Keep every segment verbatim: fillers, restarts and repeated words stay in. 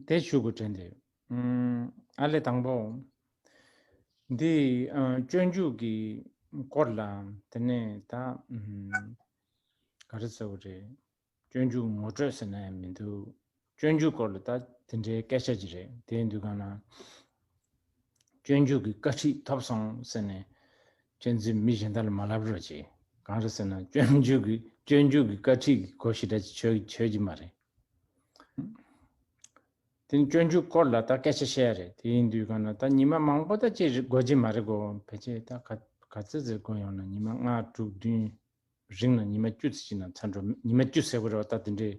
དེ་ཞུ་དགོས་དྲན་ཏེ། ཨ་ལས་དང་པོ། འདི་སྤྱོད་འཇུག་གི་སྐོར་ལ་དེ་ནས་ད་ག་རེ་ཟེར་བ་རེད། སྤྱོད་འཇུག་ངོ་སྤྲོད་ཟེར་ན་ཡང་མི་འདུག་སྤྱོད་འཇུག་སྐོར་ལ་ད་དེ་འདྲའི་སྐད་ཆ་ཅིག་རེད། དེ་ཡིན་དུས་གང་ན། སྤྱོད་འཇུག་གི་བཀའ་ཁྲིད་ཐོབ་སོང་ཟེར་ནས་གཅན་གཟན་མི་གཞན་དག་ལ་མ་ལབ་རོགས་གྱིས། གང་རེད་ཟེར་ན་སྤྱོད་འཇུག་གི་སྤྱོད་འཇུག་གི་བཀའ་ཁྲིད་ཀྱི་གོ་ཞེ་དྲག་ཅིག་ཆོད་ཆོད་ཀྱི་མ་རེད། དེ་ནི་སྤྱོད་འཇུག་སྐོར་ལ་ད་སྐད་ཆ་བཤད་ཡ་རེད། དེ་ཡིན་དུས་གང་ན་ད་ཉི་མ་མང་པོ་ད་ཅིག་དགོས་ཀྱི་མ་རེད་གོ། ཕལ་ཆེར་ད་ག་ག་ཚོད་ཚོད་དགོས་ཡོང་ན་ཉི་མ་ལྔ་དྲུག་བདུན། རིང་ལ་ཉི་མ་བཅུ་ཙམ་ཅིག་ན་ཚར་འགྲོ། ཉི་མ་བཅུ་ཟེར་བ་རེད་བ། ད་དེ་འདྲའི་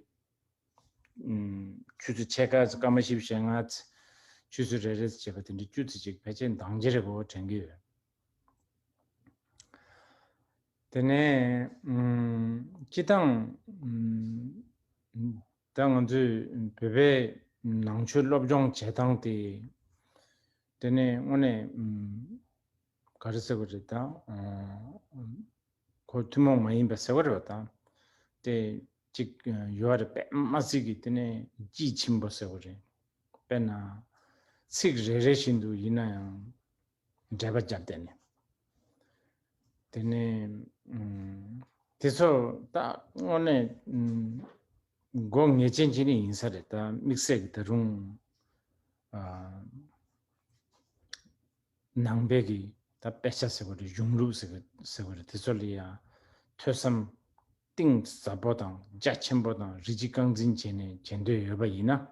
ཆུ་ཚོད་ཕྱེད་ཀ་ཙམ་སྐར་མ་བཞི་བཅུ་ཞེ་ལྔ་ཙམ་ཆུ་ཚོད་རེ་རེ་ཙམ་བྱས་པ་དེ་འདྲའི་བཅུ་ཙམ་ཅིག་ཕལ་ཆེར་འདང་རྒྱག་རེད་གོ་དྲན་གྱི་ཡོད། དེ་ནས་སྤྱི་བཏང་ད་ང་ཚོས་བོད་པའི་ནང་ཆོས་སློབ་སྦྱོང་བྱེད་སྟངས་དེ། དེ་ནས་དངོས་གནས་ག་རེ་ཟེར་དགོས་རེད་ད། ཁོ་ཐུན་མོང་མ་ཡིན་པ་ཟེར་བ་རེད་བ་དང་། དེ་གཅིག་ཡོད་རེད། དཔེ་མ་སྲིད་ཀྱི་དེ་ནས་དཔྱིས་ཕྱིན་པོ་ཟེར་བ་རེད། དཔེར་ན་ཚིག་རེ་རེ་བཞིན་དུ་ཡིན་ན་ཡང་འགྲེལ་པ་བརྒྱབ་བསྡད་ནས། དེ་ནས་དེ་ཚོ་ད་དངོས་གནས་སྒོ་ངེས་ཅན་ཅིག་ནས་ཡིན་ས་རེད། ད་དམིགས་བསལ་གྱི་ད་རུང་ནང་པའི་གི་ད་དཔེ་ཆ་ཟེར་བ་རེད། གཞུང་ལུགས་ཟེར་བ་ཟེར་བ་རེད། དེ་ཚོ་ལ་ཡང་ཐོས་བསམ་གཏིང་ཟབ་པོ་དང་རྒྱ་ཆེན་པོ་དང་རིགས་གཅིག་རྐང་འཛིན་བྱས་ནས་བྱེད་འདོད་ཡོད་པ་ཡིན་ན།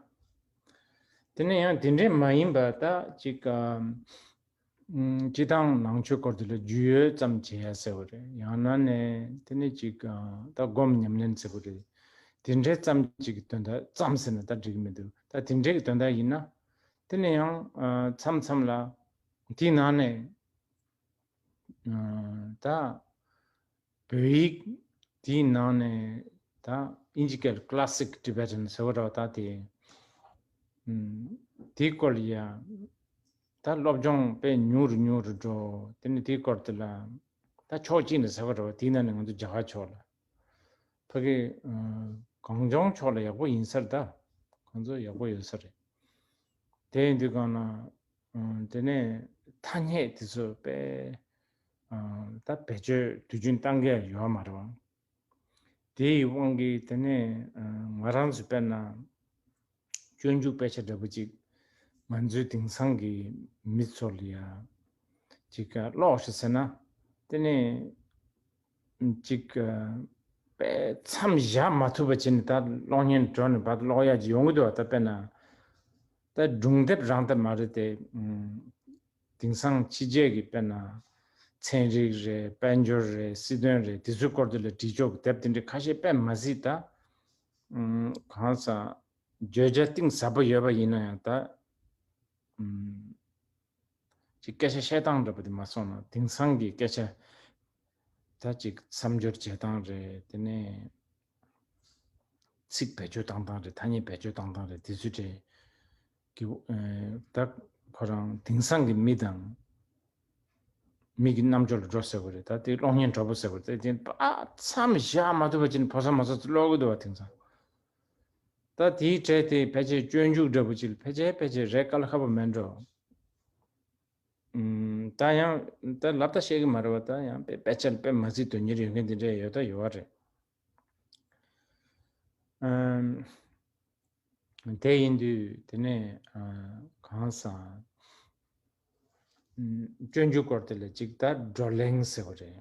དེ་ནས་ཡང་དེ་འདྲས་མ་ཡིན་པ་ད་ཅིག་སྤྱི་བཏང་ནང་ཆོས་སྐོར་དེ་ལ་རྒྱུས་ཡོད་ཙམ་བྱེད་ཡ་ཟེར་བ་རེད། ཡང་ན་ནས་དེ་ནས་ཅིག་ད་སྒོམ་ཉམས་ལེན་ཟེར་བ་རེད། དེ་འདྲས་ཙམ་ཅིག་གི་དོན་དག་ཙམ་ཟེར་ན་ད་འགྲིག་གི་མི་འདུག་ད་དེ་འདྲས་ཀྱི་དོན་དག་ཡིན་ན། དེ་ནས་ཡང་མཚམས་མཚམས་ལ་དེའི་ནང་ནས་ད་བོད་ཡིག་དེའི་ནང་ནས་ད་ཨིན་ཇི་སྐད་Classic Tibetan་ཟེར་བ་འདྲ་བ་ད་དེ་དེའི་སྐོར་ལ་ཡ་ད་སློབ་སྦྱོང་དཔེ་ཉུང་རུ་ཉུང་རུ་འགྲོ། དེ་ནས་དེའི་སྐོར་དེ་ལ་ད་ཕྱོགས་གཅིག་ནས་ཟེར་བ་འདྲ་བ་དེའི་ནང་ནས་ང་ཚོ་རྒྱ་གར་ཕྱོགས་ལ། ཕ་གི་གངས་ལྗོངས་ཕྱོགས་ལ་ཡག་པོ་ཡིན་ས་རེད་ད། ཁོང་ཚོ་ཡག་པོ་ཡོད་ས་རེད། དེ་ཡིན་དུས་གང་ན་དེ་ནས་ཐ་སྙད་དེ་ཚོ་དཔེ་ད་བེད་སྤྱོད་དུས་རྒྱུན་གཏང་གི་ཡོད་མ་རེད་བ། དེའི་དབང་གིས་དེ་ནས་ང་རང་ཚོ་དཔེར་ན་སྤྱོད་འཇུག་དཔེ་ཆ་འདྲ་པོ་ཅིག་ང་ཚོའི་དེང་སང་གི་མི་ཚོ་ལ་ཡ་ཅིག་ཀློག་ཤིག་ཟེར་ན། དེ་ནས་ཅིག་དཔེ་མཚམས་བཞག་མ་ཐུབ་པ་བྱས་ནས་ད་ཀློག་སྙིང་འདོད་ནས་ཕར་ཀློག་ཡ་ཅིག་ཡོང་གི་འདུག་བ། ད་དཔེར་ན་ད་སྒྲུང་དེབ་རང་དེབ་མ་རེད་དེ། དེང་སང་ཕྱི་རྒྱལ་གྱི་དཔེར་ན་ཚན་རིག་རེད། དཔལ་འབྱོར་རེད། སྲིད་དོན་རེད། དེ་ཚོའི་སྐོར་དེ་ལ་བྲིས་ཆོག་གི་དེབ་དེ་འདྲ་ཁ་ཤས་དཔེ་མ་སྲིད་ད། གང་ཟག་བརྗོད་བྱ་གཏིང་ཟབ་པོ་ཡོད་པ་ཡིན་ན་ཡང་ད། ཅིག་སྐད་ཆ་བཤད་སྟངས་འདྲ་པོ་དེ་མ་སོང་ན་དེང་སང་གི་སྐད་ཆ་ད་ཅིག་མཚམས་སྦྱོར་བྱེད་སྟངས་རེད། དེ་ནས་ཚིག་བེད་སྤྱོད་བཏང་སྟངས་རེད། ཐ་སྙད་བེད་སྤྱོད་བཏང་སྟངས་རེད། དེ་ཚོ་གྲས་ཀྱི་ད་ཁོ་རང་དེང་སང་གི་མི་དང་མི་གི་རྣམ་འགྱུར་ལ་འགྲོ་ཟེར་བ་རེད། ད་དེ་གློག་བརྙན་འདྲ་པོ་ཟེར་བ་རེད། དེ་མཚམས་བཞག་མ་ཐུབ་པ་ཅིག་ཕོ་གསར་མོ་གསར་ཚོ་ཀློག་གི་འདུག་བ་དེང་སང་། ད་དེའི་གྲས་དེ་ཕལ་ཆེར་སྤྱོད་འཇུག་འདྲ་པོ་ཅིག་ལ་ཕལ་ཆེར་ཕལ་ཆེར་རེད་དཀའ་ལས་ཁག་པོ་མེད་འགྲོ། ད་ཡང་ད་ལབ་ད་བཤད་གི་མ་རེད་བ། ད་ཡང་དཔེ་དཔེ་ཆ་ལ་དཔེ་མ་སྲིད་དོན་གཉེར་ཡོད་མཁན་དེ་འདྲ་ཡོད་ད་ཡོད་བ་རེད། དེ་ཡིན་དུས་དེ་ནས་གང་ཟག་སྤྱོད་འཇུག་སྐོར་དེ་ལ་ཅིག་ད་བགྲོ་གླེང་ཟེར་བ་རེད།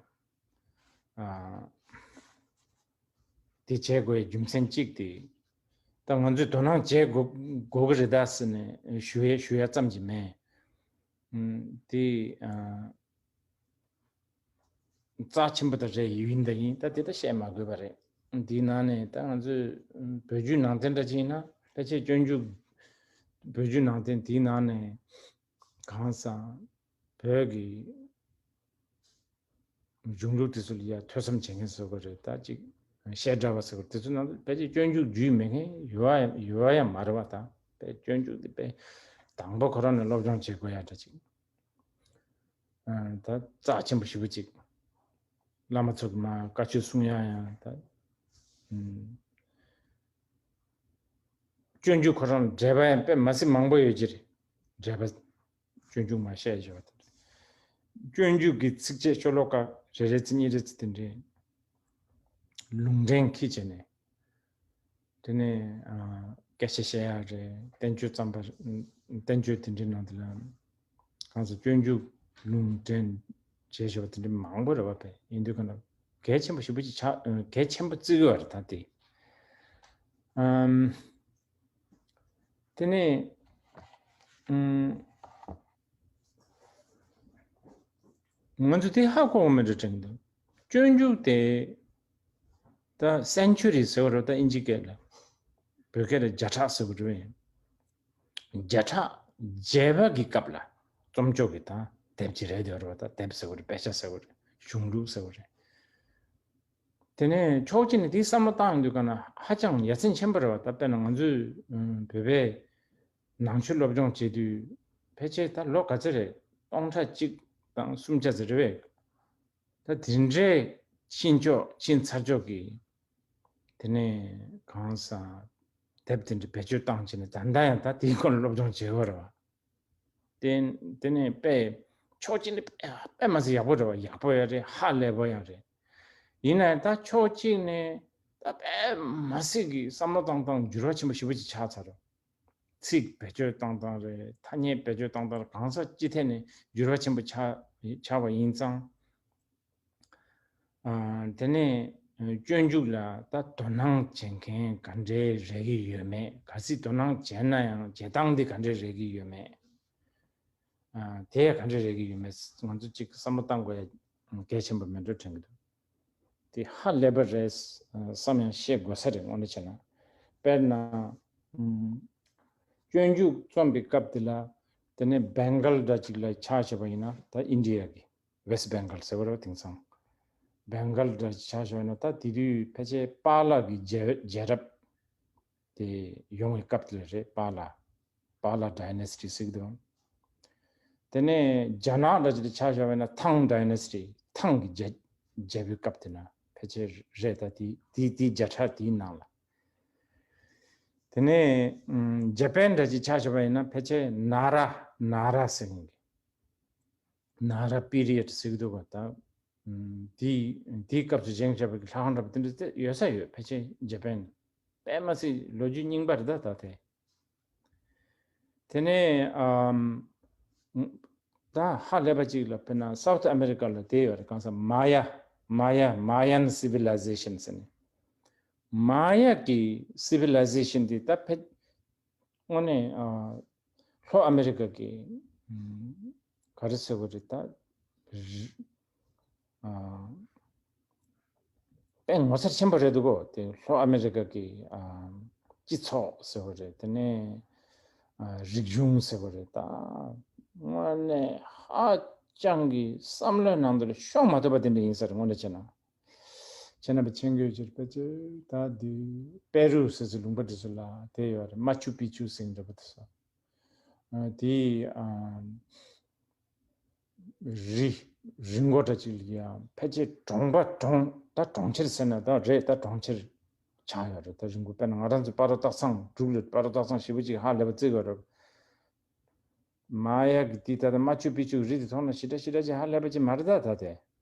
དེ་བྱེད་དགོས་རྒྱུ་མཚན་གཅིག་དེ། ད་ང་ཚོས་དོ་སྣང་བྱེད་དགོས་དགོས་ཀྱི་རེད་ད་ཟེར་ནས་ཞུ་ཡ་ཞུ་ཡ་ཙམ་གྱི་མེད། དེ་རྩ་ཆེན་པོ་ད་རེད། ཡིན་ད་ཡིན། ད་དེ་ད་བཤད་མ་དགོས་པ་རེད། དེའི་ནང་ནས་ད་ང་ཚོས་བོད་བརྒྱུད་ནང་བསྟན་འདྲ་ཅིག་ཡིན་ན་ཕལ་ཆེར་སྤྱོད་འཇུག་བོད་བརྒྱུད་ནང་བསྟན་དེའི་ནང་ནས་གང་ཟག་བོད་ཀྱི་གཞུང་ལུགས་དེ་ཚོ་ལ་ཡ་ཐོས་བསམ་བྱེད་མཁན་ཟེར་དགོས་རེད། ད་ཅིག་བཤད་གྲྭ་བ་ཟེར་དགོས་རེད། དེ་ཚོ་ནང་དུ་ཕལ་ཆེར་སྤྱོད་འཇུག་རྒྱུས་མེད་མཁན་ཡོད་ཡོད་ཡ་མ་རེད་བ། ད་དཔེ་སྤྱོད་འཇུག་དེ་དཔེ་དང་པོ་ཁོ་རང་ནས་སློབ་སྦྱོང་བྱེད་དགོས་ཡ་འདྲ་ཅིག་ད་རྩ་ཆེན་པོ་ཞེ་པོ་ཅིག་བླ་མ་ཚོ་གི་མ་བཀའ་ཆོས་གསུང་ཡ་ཡང་ད། ཨུམ། སྤྱོད་འཇུག་ཁོ་རང་འགྲེལ་པ་ཡང་དཔེ་མ་སྲིད་མང་པོ་ཡོད་ཀྱི་རེད། འགྲེལ་པ་སྤྱོད་འཇུག་མ་བཤད་བཞག་པ་དེ་འདྲ། སྤྱོད་འཇུག་གི་ཚིགས་བཅད་ཤོ་ལོ་ཀ་རེ་རེ་ཚིག་གཉིས་རེ་ཚིག་དེ་འདྲའི་ལུང་འདྲེན་ཁྱི་བྱས་ནས། དེ་ནས་ཨ། སྐད་ཆ་བཤད་ཡག་རེད། བསྟན་བཅོས་བརྩམས་པ། བསྟན་བཅོས་དེ་འདྲའི་ནང་དུ་ལ་གང་ཟེར་སྤྱོད་འཇུག་ལུང་འདྲེན་བྱས་བཞག་པ་དེ་འདྲའི་མང་པོ་རེད་བ། དཔེ་ཡིན་དུས་ག་ན་གལ་ཆེན་པོ་ཞེ་པོ་ཅིག་ཆགས། གལ་ཆེན་པོ་བརྩི་གི་བ་རེད་ད་དེ། ཨམ། དེ་ནས་ཨམ། ང་ཚོ་དེ་ཧ་གོ་བ་མེད་འགྲོ་དྲན་གྱི་འདུག་སྤྱོད་འཇུག་དེ་ད་སེན་ཅུ་རི་ཟེར་བ་རེད། ད་ཨིན་ཇི་སྐད་ལ། བོད་སྐད་ལ་བརྒྱ་ཕྲག་ཟེར་བ་རེད། བརྒྱ་ཕྲག་བརྒྱད་པ་གི་སྐབས་ལ་རྩོམ་ཅོག་གི་ད་དེབ་ཅིག་རེད་དེ་རེད་བ། ད་དེབ་ཟེར་བ་རེད། དཔེ་ཆ་ཟེར་བ་རེད། གཞུང་ལུགས་ཟེར་བ་རེད། དེ་ནས་ཕྱོགས་གཅིག་ནས་དེའི་བསམ་བློ་བཏང་ཡོང་དུས་ག་ན་ཧ་ཅང་ཡ་མཚན་ཆེན་པོ་རེད་བ། ད་དཔེར་ན་ང་ཚོས་ཨ། བོད་པའི་ནང་ཆོས་སློབ་སྦྱོང་བྱེད་དུས་ཕལ་ཆེར་ད་ལོ་ག་ཚོད་རེད། སྟོང་ཕྲག་གཅིག་དང་སུམ་བརྒྱ་ཙམ་རེད་བས། ད་དེ་འདྲའི་ཕྱིན་ཕྱོགས་ཕྱིན་ཚར་ཕྱོགས་ཀྱི། དེ་ནས་གང་ཟག་དེབ་དེ་འདྲ་བེད་སྤྱོད་བཏང་བྱས་ནས་ད་ལྟ་ཡང་ད་དེའི་སྐོར་ལ་སློབ་སྦྱོང་བྱེད་དགོས་རེད་བ། དེ་དེ་ནས་དཔེ་ཕྱོགས་གཅིག་ནས་དཔེ་དཔེ་མ་སྲིད་ཡག་པོ་རེད་བ། ཡག་པོ་ཡང་རེད། ཧ་ལས་པོ་ཡང་རེད། ཡིན་ནའང་ད་ཕྱོགས་གཅིག་ནས་ད་དཔེ་མ་སྲིད་ཀྱི་བསམ་བློ་བཏང་སྟངས་འགྱུར་བ་ཆེན་པོ་ཞེ་པོ་ཅིག་ཆགས་ཚར་རེད། ཚིག་བེད་སྤྱོད་བཏང་སྟངས་རེད། ཐ་སྙད་བེད་སྤྱོད་བཏང་སྟངས་རེད། གང་ཟག་སྤྱི་ཐད་ནས་འགྱུར་བ་ཆེན་པོ་ཆགས་ཆགས་པ་ཡིན་ཙང་། ཨ། དེ་ནས་སྤྱོད་འཇུག་ལ་ད་དོ་སྣང་བྱེད་མཁན་ག་འདྲས་རེད་ཀྱི་ཡོད་མེད། གལ་སྲིད་དོ་སྣང་བྱས་ན་ཡང་བྱེད་སྟངས་འདི་ག་འདྲས་རེད་ཀྱི་ཡོད་མེད། ཨ། དེ་ག་འདྲས་རེད་ཀྱི་ཡོད་མེད་ང་ཚོ་གཅིག་བསམ་བློ་བཏང་དགོས་ཡ་གལ་ཆེན་པོ་མེད་འགྲོ་དྲན་གྱི་འདུག་དེ་ཧ་ལས་པ་རེད་བསམ་ཡང་བཤད་དགོས་ས་རེད། དངོས་གནས་བྱས་ན། དཔེར་ན། ཨུམ། སྤྱོད་འཇུག་རྩོམ་པའི་སྐབས་དེ་ལ། དེ་ནས་བེང་གལ་འདྲ་ཅིག་ལ་ཆ་བཞག་པ་ཡིན་ན། ད་ཨིན་ཌི་ཡ་གི་ཝེ་སི་བེང་གལ་ཟེར་བ་རེད་བ། དེང་སང་བེང་གལ་འདྲ་ཅིག་ཆ་བཞག་པ་ཡིན་ན། ད་དེ་དུས་ཕལ་ཆེར་པཱ་ལགས་ཀྱི་རྒྱལ་རྒྱལ་རབས་དེ་ཡོང་བའི་སྐབས་དེ་ལ་རེད། པཱ་ལགས། པཱ་ལགས་ཌའི་ནེ་སི་ཊི་ཟེར་གྱི་འདུག་དེ་ནས་རྒྱ་ནག་འདྲ་ཅིག་ལ་ཆ་བཞག་པ་ཡིན་ན་ཐང་ཌའི་ནེ་སི་ཊི། ཐང་གི་རྒྱལ་རྒྱལ་པོའི་སྐབས་དེ་ན་ཕལ་ཆེར་རེད། ད་དེ་དེ་དེ་བརྒྱ་ཕྲག་དེའི་ནང་ལ། དེ་ནས་ཨམ། ཇ་པན་འདྲ་ཅིག་ཆ་བཞག་པ་ཡིན་ན་ཕལ་ཆེར་ན་ར། ན་ར་ཟེར་མཁན་གྱི། ན་ར་པི་རི་ཡཌ་ཟེར་གྱི་འདུག་ག་ད་ཨམ། དེའི་དེའི་སྐབས་སུ་བཞེངས་བཞག་པའི་ལྷ་ཁང་འདྲ་པོ་དེ་འདྲ་དེ་ཡོད་ས་ཡོད། ཕལ་ཆེར་ཇ་པན་དཔེ་མ་སྲིད་ལོ་རྒྱུས་རྙིང་པ་རེད་ད། ད་དེ། དེ་ནས་ཨམ། ད་ཧ་ལས་པ་ཅིག་ལ་དཔེར་ན་སའུ་ཐི་ཨ་མེ་རི་ཀ་ལ་དེ་ཡོད་རེད། གང་ཟེར་མ་ཡ། མ་ཡ། Mayan civilization ཟེར་ནས། མ་ཡ་གི་སི་ཝི་ལའི་ཟེ་ཤན་དེ་ད་ཕལ། དངོས་གནས་ཨ། ལྷོ་ཨ་མེ་རི་ཀ་གི་ཨམ། ག་རེ་ཟེར་དགོས་རེད་ད། རི། ཨ། དཔེ་ངོ་མཚར་ཆེན་པོ་རེད་འདུག་གོ་དེ་ལྷོ་ཨ་མེ་རི་ཀ་གི་ཨ། སྤྱི་ཚོགས་ཟེར་བ་རེད། དེ་ནས་ཨ། རིག་གཞུང་ཟེར་བ་རེད། ད་དངོས་གནས་ཧ་ཅང་གི་བསམ་བློའི་ནང་དུ་ལ་ཤོང་མ་ཐུབ་པ་དེ་འདྲ་ཡིན་ས་རེད། དངོས་གནས་བྱས་ན། བྱས་ན་པ་ཆེན་གྱི་ཕྱིར་ཕལ་ཆེར་ད་འདི་པེ་རུ་ཟེར་སའི་ལུང་པ་འདི་ཚོ་ལ་དེ་ཡོད་རེད། མ་ཆུ་པི་ཆུ་ཟེར་འདྲ་པོ་དེ་ཚོ། ཨ། དེ་ཨ། རི། རི་མགོ་འདྲ་ཅིག་ལ་ཡང་ཕལ་ཆེར་གྲོང་པ་གྲོང་། ད་གྲོང་ཁྱེར་ཟེར་ན་ད་རེད། ད་གྲོང་ཁྱེར་ཆགས་ཡོད་རེད། ད་རི་མགོ་དཔེར་ན་ང་རང་ཚོ་སྤ་རོ་སྟག་ཚང་འབྲུག་ལ་སྤ་རོ་སྟག་ཚང་ཞེ་པོ་ཅིག་ཧ་ལས་པ་བརྩི་དགོས་རེད། མ་ཡ་གི་དེ་ད་ལྟ་མ་ཆུ་པི་ཆུ་རི་དེ་མཐོང་ན་ཞེ་དྲག་ཞེ་དྲག་ཅིག་ཧ་ལས་པ་ཅིག་མ་རེད་ད། ད་དེ་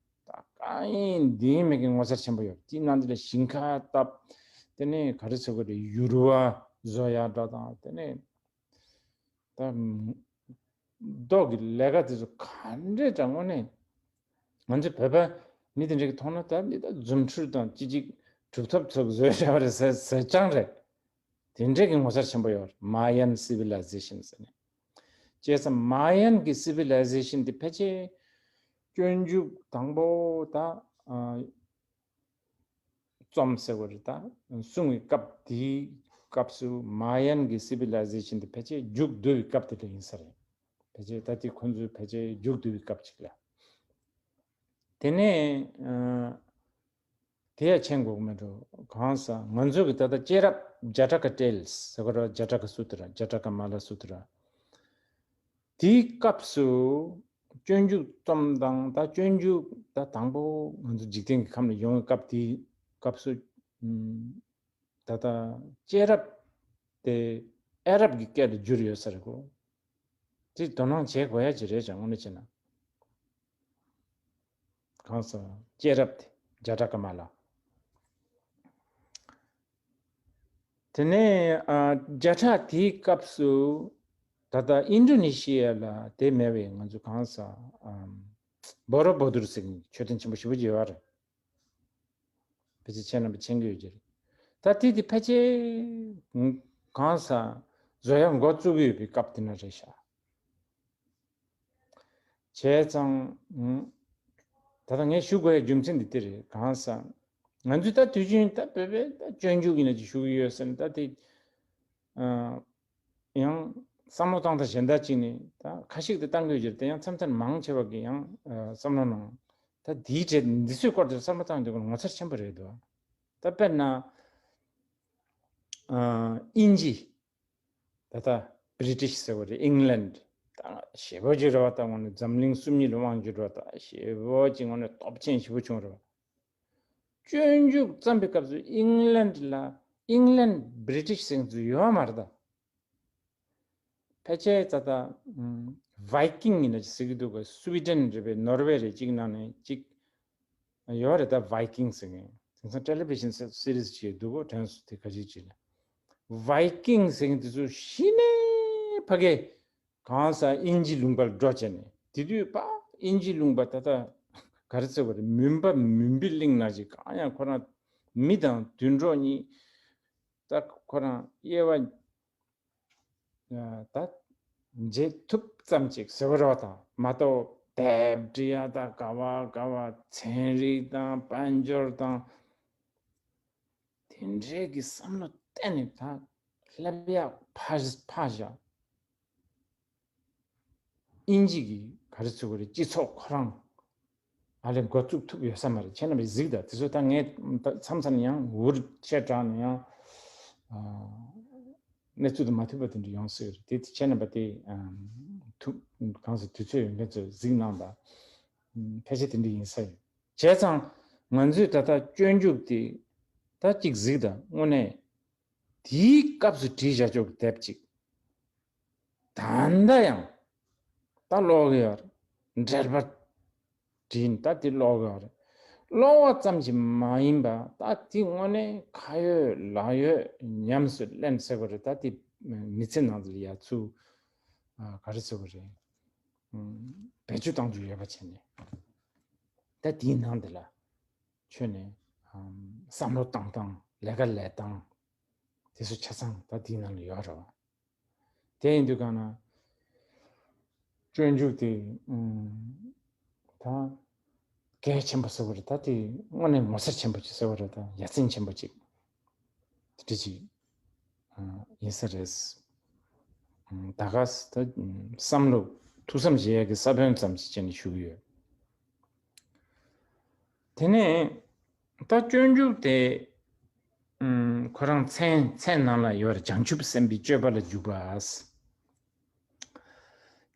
ད་གང་ཡིན་འདི་ཡིན་མེད་ཀྱི་ངོ་མཚར་ཆེན་པོ་ཡོད། དེའི་ནང་དེ་ལ་ཞིང་ཁ་བཏབ། དེ་ནས་ག་རེ་ཟེར་དགོས་རེད། ཡུར་བ་བཟོ་ཡག་འདྲ་དང་། དེ་ནས་ད་རྡོ་གི་ལས་ཀ་དེ་ཚོ་ག་འདྲས་ཀྱང་། དངོས་གནས་ང་ཚོ་བོད་པ་མི་དེ་འདྲ་གི་མཐོང་ན་ད་འདི་ད་རྫུ་འཕྲུལ་དང་ཅི་ཅིག་གྲུབ་ཐོབ་ཚོགས་བཟོས་བཞག་པ་རེད་ཟེར་ཟེར་རྐྱང་རེད། དེ་འདྲས་ཀྱི་ངོ་མཚར་ཆེན་པོ་ཡོད། Mayan civilization ཟེར་ནས། བྱས་ཙང་མ་ཡན་གྱི་སི་ཝི་ལའི་ཟེ་ཤན་དེ་ཕལ་ཆེར་སྤྱོད་འཇུག་དང་པོ་ད་ཨ། རྩོམ་ཟེར་བ་རེད་ད། གསུང་བའི་སྐབས་དེའི་སྐབས་སུ་མ་ཡན་གྱི་སི་ཝི་ལའི་ཟེ་ཤན་དེ་ཕལ་ཆེར་མཇུག་བསྡུ་བའི་སྐབས་དེ་ལ་ཡིན་ས་རེད། ཕལ་ཆེར་ད་དེ་ཁོང་ཚོས་ཕལ་ཆེར་མཇུག་བསྡུ་བའི་སྐབས་ཅིག་ལ། དེ་ནས་ཨ། དེ་ཡང་མཁྱེན་དགོས་མེད་འགྲོ། གང་ཟེར་ང་ཚོ་གི་ད་ལྟ་སྐྱེས་རབས་ཇ་ཊ་ཀ་ཊེལ་ཟེར་གི་རེད། ཇ་ཊ་ཀ་སུ་ཏྲ། ཇ་ཊ་ཀ་མ་ལ་སུ་ཏྲ། དེའི་སྐབས་སུ་སྤྱོད་འཇུག་རྩོམ་སྟངས། ད་སྤྱོད་འཇུག་ད་དང་པོ་ང་ཚོ་འཇིག་རྟེན་གྱི་ཁམས་ལ་ཡོང་བའི་སྐབས། དེའི་སྐབས་སུ་ཨམ། ད་ལྟ་སྐྱེས་རབས་དེ་ ཨ་རབ་ཀྱི་སྐད་དུ་བསྒྱུར་ཡོད་ས་རེད་གོ། དེ་དོ་སྣང་བྱེད་དགོས་ཡ་ཅིག་རེད་ཀྱང་དངོས་གནས་བྱས་ན། གང་ཟག་སྐྱེས་རབས་དེ་བརྒྱ་ཕྲག་ཀ་མ་ལ། དེ་ནས་ཨ་བརྒྱ་ཕྲག་དེའི་སྐབས་སུ་ད་ལྟ་ཨིན་ཌོ་ནེ་ཤི་ཡ་ལ་དེ་མེད་པའི་ང་ཚོ་གང་ཟག་ཨམ་བོ་རོ་བོ་དུར་ཟེར་མཁན་མཆོད་རྟེན་ཆེན་པོ་ཞེ་པོ་ཅིག་ཡོད་རེད། ཕལ་ཆེར་ཁྱེད་རྣམ་པ་མཁྱེན་གྱི་ཡོད་ཀྱི་རེད། ད་དེ་དེ་ཕལ་ཆེར་གང་ཟག་བཟོ་ཡ་འགོ་བཙུགས་ཀྱི་ཡོད་པའི་སྐབས་དེ་ན་རེད་ཤག་བྱས་ཙང་། ད་ལྟ་ངས་ཞུ་དགོས་ཡའི་རྒྱུ་མཚན་འདི་འདི་རེད། གང་ཟག་ང་ཚོས་ད་དུས་རྒྱུན་ད་བོད་པའི་ད་སྤྱོད་འཇུག་ཡིན་ན་ཅིག་ཞུ་གི་ཡོད་ཟེར་ན་ད་དེ་ཡང་བསམ་བློ་བཏང་སྟངས་གཞན་དག་ཅིག་ནས་ད་ཁ་ཤིག་ཏུ་བཏང་དགོས་ཀྱི་རེད། དེ་ཡང་མཚམས་མཚམས་མང་ཆེ་བ་གི་ཡང་བསམ་བློ་ནང་ད་དེའི་གྲས་འདི་ཚོའི་སྐོར་དུ་བསམ་བློ་བཏང་དུས་ངོ་མཚར་ཆེན་པོ་རེད་འདུག་ད་དཔེར་ན་དབྱིན་ཇི། ད་ལྟ་བྷི་རི་ཊིཤ་ཟེར་བ་རེད། ཨིང་ལན་ད་ཞེ་པོ་ཅིག་རེད་བ། ད་དངོས་གནས་འཛམ་གླིང་སུམ་གཉིས་ལ་དབང་བསྒྱུར་བ་ད་ཞེ་པོ་ཅིག་དངོས་གནས་སྟོབས་ཆེན་ཞེ་པོ་བྱུང་རེད་བ། སྤྱོད་འཇུག་བརྩམས་པའི་སྐབས་སུ་ཨིང་ལན་ལ་ཨིང་ལན་བྷི་རི་ཊིཤ་ཟེར་མཁན་ཚོ་ཡོད་མ་རེད་ད། ཕལ་ཆེར་ད་ལྟ་ཝའི་ཀིང་ཡིན་ན་ཅིག་ཟེར་གྱི་འདུག་ག་སུའི་ཌེན་རེད་པས། ནོར་ཝེ་རེད། གཅིག་ནང་ནས་གཅིག་ཡོད་རེད། ད་ཝའི་ཀིང་ཟེར་མཁན་དེང་སང་ཊེ་ལི་བི་ཤན་སི་རི་ཛི་ཅིག་འདུག་གོ་དྲན་སོང་། དེ་ག་ཅིག་ཅིག་ལ་ཝའི་ཀིང་ཟེར་མཁན་དེ་ཚོ་གཞི་ནས་ཕ་གི་གང་ཟག་དབྱིན་ཇི་ལུང་པར་འགྲོ་བྱས་ནས་དེ་དུས་པ་དབྱིན་ཇི་ལུང་པ་ད་ལྟ་ག་རེ་ཟེར་བ་རེད། མུན་པ་མུན་པའི་གླིང་ན་ཅིག་གང་ཡང་ཁོ་རང་མི་དང་དུད་འགྲོ་གཉིས་ད་ཁོ་རང་དབྱེ་བ་ད་འབྱེད་ཐུབ་ཙམ་ཅིག་ཟེར་བ་རེད་བ། དང་མ་གཏོགས་དེབ་འབྲི་ཡ་ད་ག་བ་ག་བ་ཚན་རིག་དང་དཔལ་འབྱོར་དང་དེ་འདྲའི་གི་བསམ་བློ་གཏན་ནས་ད་སླེབས་ཡ་ཕར་ཕར་བཞག་དབྱིན་ཇི་གི་ག་རེ་ཟེར་དགོས་རེད། སྤྱི་ཚོགས་ཁོ་རང་ཨ་ལས་འགོ་བཙུགས་ཐུབ་ཡོད་ས་མ་རེད། ཁྱེད་རྣམ་པས་གཟིགས་དང་། དེ་ཚོ་ད་ངས་མཚམས་མཚམས་ཡང་འུར་ཆེ་དྲགས་ནས་ཡང་གནས་ཚུལ་དང་མ་མཐུན་པ་དེ་འདྲ་ཡོང་སྲིད་རེད། དེ་ཁྱེད་རྣམ་པ་དེ་ཐུབ་གང་ཟེར་དུས་ཚོད་ཡོད་མཁན་ཚོས་གཟིགས་གནང་དང་། ཕལ་ཆེར་དེ་འདྲ་ཡིན་ས་ཡོད། བྱས་ཙང་ང་ཚོས་ད་ལྟ་སྤྱོད་འཇུག་དེ་ད་གཅིག་གཟིགས་དང་། དངོས་གནས་དེའི་སྐབས་སུ་བྲིས་བཞག་ཆོག་གི་དེབ་ཅིག་ད་ལྟ་ཡང་ད་ཀློག་གི་ཡོད་རེད། འགྲེལ་པ་བྲིས་ནས་ད་དེ་ཀློག་གི་ཡོད་རེད། ཀློག་པ་ཙམ་ཞིག་མ་ཡིན་པ་ད་དེ་དངོས་གནས་ཁ་ཡོད་ལག་ཡོད་ཉམས་སུ་ལེན་ཟེར་བ་རེད། ད་དེ་མི་ཚེ་ནང་དུ་ཡ་ཚུར་ག་རེ་ཟེར་བ་རེད། བེད་སྤྱོད་གཏོང་རྒྱུ་ཡོད་པ་བྱས་ནས་ད་དེའི་ནང་དེ་ལ་ཆོས་ནས་བསམ་བློ་བཏང་སྟངས། ལས་ཀ་ལས་སྟངས་དེ་ཚོ་ཆ་ཚང་ད་དེའི་ནང་ལ་ཡོད་རེད་བ། དེ་ཡིན་དུས་གང་ན་སྤྱོད་འཇུག་དེ་ད་གལ་ཆེན་པོ་ཟེར་བ་རེད། ད་དེ་དངོས་གནས་ངོ་མཚར་ཆེན་པོ་ཅིག་ཟེར་བ་རེད། ད་ཡ་མཚན་ཆེན་པོ་ཅིག་དེ་འདྲ་ཅིག་ཡིན་ས་རེད། ད་ག་ས་ད་བསམ་བློ་ཐུགས་བསམ་བཞེས་ཡ་གི་ས་བོན་ཙམ་ཞིག་བྱས་ནས་ཞུ་གི་ཡོད། དེ་ནས་ད་སྤྱོད་འཇུག་དེ་ཁོ་རང་མཚན་མཚན་ནང་ལ་ཡོད་རེད། བྱང་ཆུབ་སེམས་དཔའི་སྤྱོད་པ་ལ་འཇུག་པ།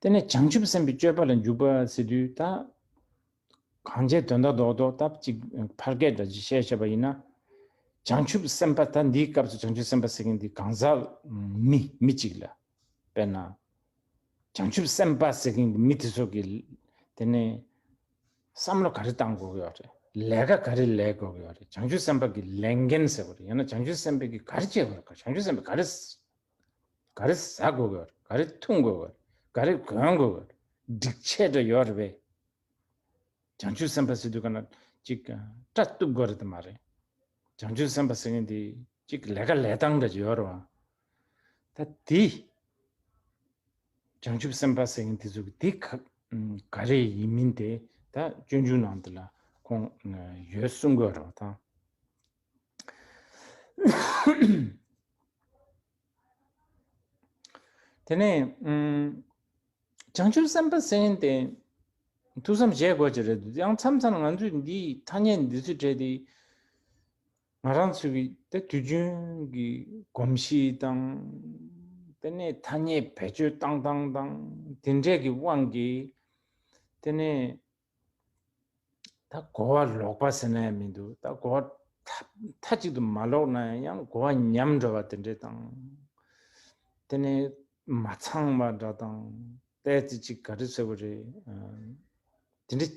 དེ་ནས་བྱང་ཆུབ་སེམས་དཔའི་སྤྱོད་པ་ལ་འཇུག་པ་ཟེར་དུས་ད་གང་བྱས་དོན་དག་རྡོག་རྡོག་ད་ཅིག་ཕལ་སྐད་འདྲ་ཅིག་བཤད་བཤད་པ་ཡིན་ན། བྱང་ཆུབ་སེམས་དཔའ་ད་འདིའི་སྐབས་སུ་བྱང་ཆུབ་སེམས་དཔའ་ཟེར་མཁན་འདི་གང་ཟག་མི་མི་གཅིག་ལ། དཔེར་ན། བྱང་ཆུབ་སེམས་དཔའ་ཟེར་མཁན་གྱི་མི་དེ་ཚོ་གི་དེ་ནས་བསམ་བློ་ག་རེ་བཏང་དགོས་ཀྱི་ཡོད་རེད། ལས་ཀ་ག་རེ་ལས་དགོས་ཀྱི་ཡོད་རེད། བྱང་ཆུབ་སེམས་དཔའ་གི་ལས་འགན་ཟེར་བ་རེད། ཡང་ན་བྱང་ཆུབ་སེམས་དཔའ་གི་ག་རེ་བྱེད་དགོས་རེད། བྱང་ཆུབ་སེམས་དཔའ་ག་རེ་ག་རེ་ཟ་དགོས་ཀྱི་ཡོད་རེད། ག་རེ་འཐུང་དགོས་ཀྱི་ཡོད་རེད། ག་རེ་གོན་དགོས་ཀྱི་ཡོད་རེད། སྒྲིག་ཆས་འདྲ་ཡོད་རེད་པས། བྱང་ཆུབ་སེམས་དཔའ་ཟེར་དུས་ག་ན་ཅིག་སྐྲ་གཏུབ་དགོས་རེད་དེ་མ་རེད། བྱང་ཆུབ་སེམས་དཔའ་ཟེར་མཁན་དེ་ཅིག་ལས་ཀ་ལས་སྟངས་འདྲ་ཅིག་ཡོད་རེད་བ། ད་དེ་བྱང་ཆུབ་སེམས་དཔའ་ཟེར་མཁན་དེ་ཚོ་གི་དེ་ག་ག་རེ་ཡིན་མིན་དེ་ད་སྤྱོད་འཇུག་ནང་དེ་ལ་ཁོང་ཡོད་གསུང་དགོས་རེད་བ་ད། དེ་ནས་ཨུམ། བྱང་ཆུབ་སེམས་དཔའ་ཟེར་མཁན་དེ་ཐུགས་བསམ་བཞེས་དགོས་ཀྱི་རེད། ཡང་མཚམས་མཚམས་ང་ཚོས་འདིའི་ཐ་སྙད་འདི་ཚོའི་གྲས་དེ་ང་རང་ཚོའི་གི་དེ་དུས་རྒྱུན་གྱི་གོམས་གཤིས་དང་། དེ་ནས་ཐ་སྙད་བེད་སྤྱོད་བཏང་སྟངས་དང་དེ་འདྲས་ཀྱི་དབང་གིས་དེ་ནས་ད་གོ་བ་ལོག་པ་ཟེར་ན་ཡང་མི་འདུག་ད་གོ་བ་མཐའ་མཐའ་གཅིག་ཏུ་མ་ལོག་ན་ཡང་གོ་བ་ཉམས་འགྲོ་བ་དེ་འདྲས་དང་། དེ་ནས་མ་ཚང་བ་འདྲ་དང་། ཏོག་ཙམ་ཅིག་ག་རེ་ཟེར་བ་རེད། དེ་འདྲ་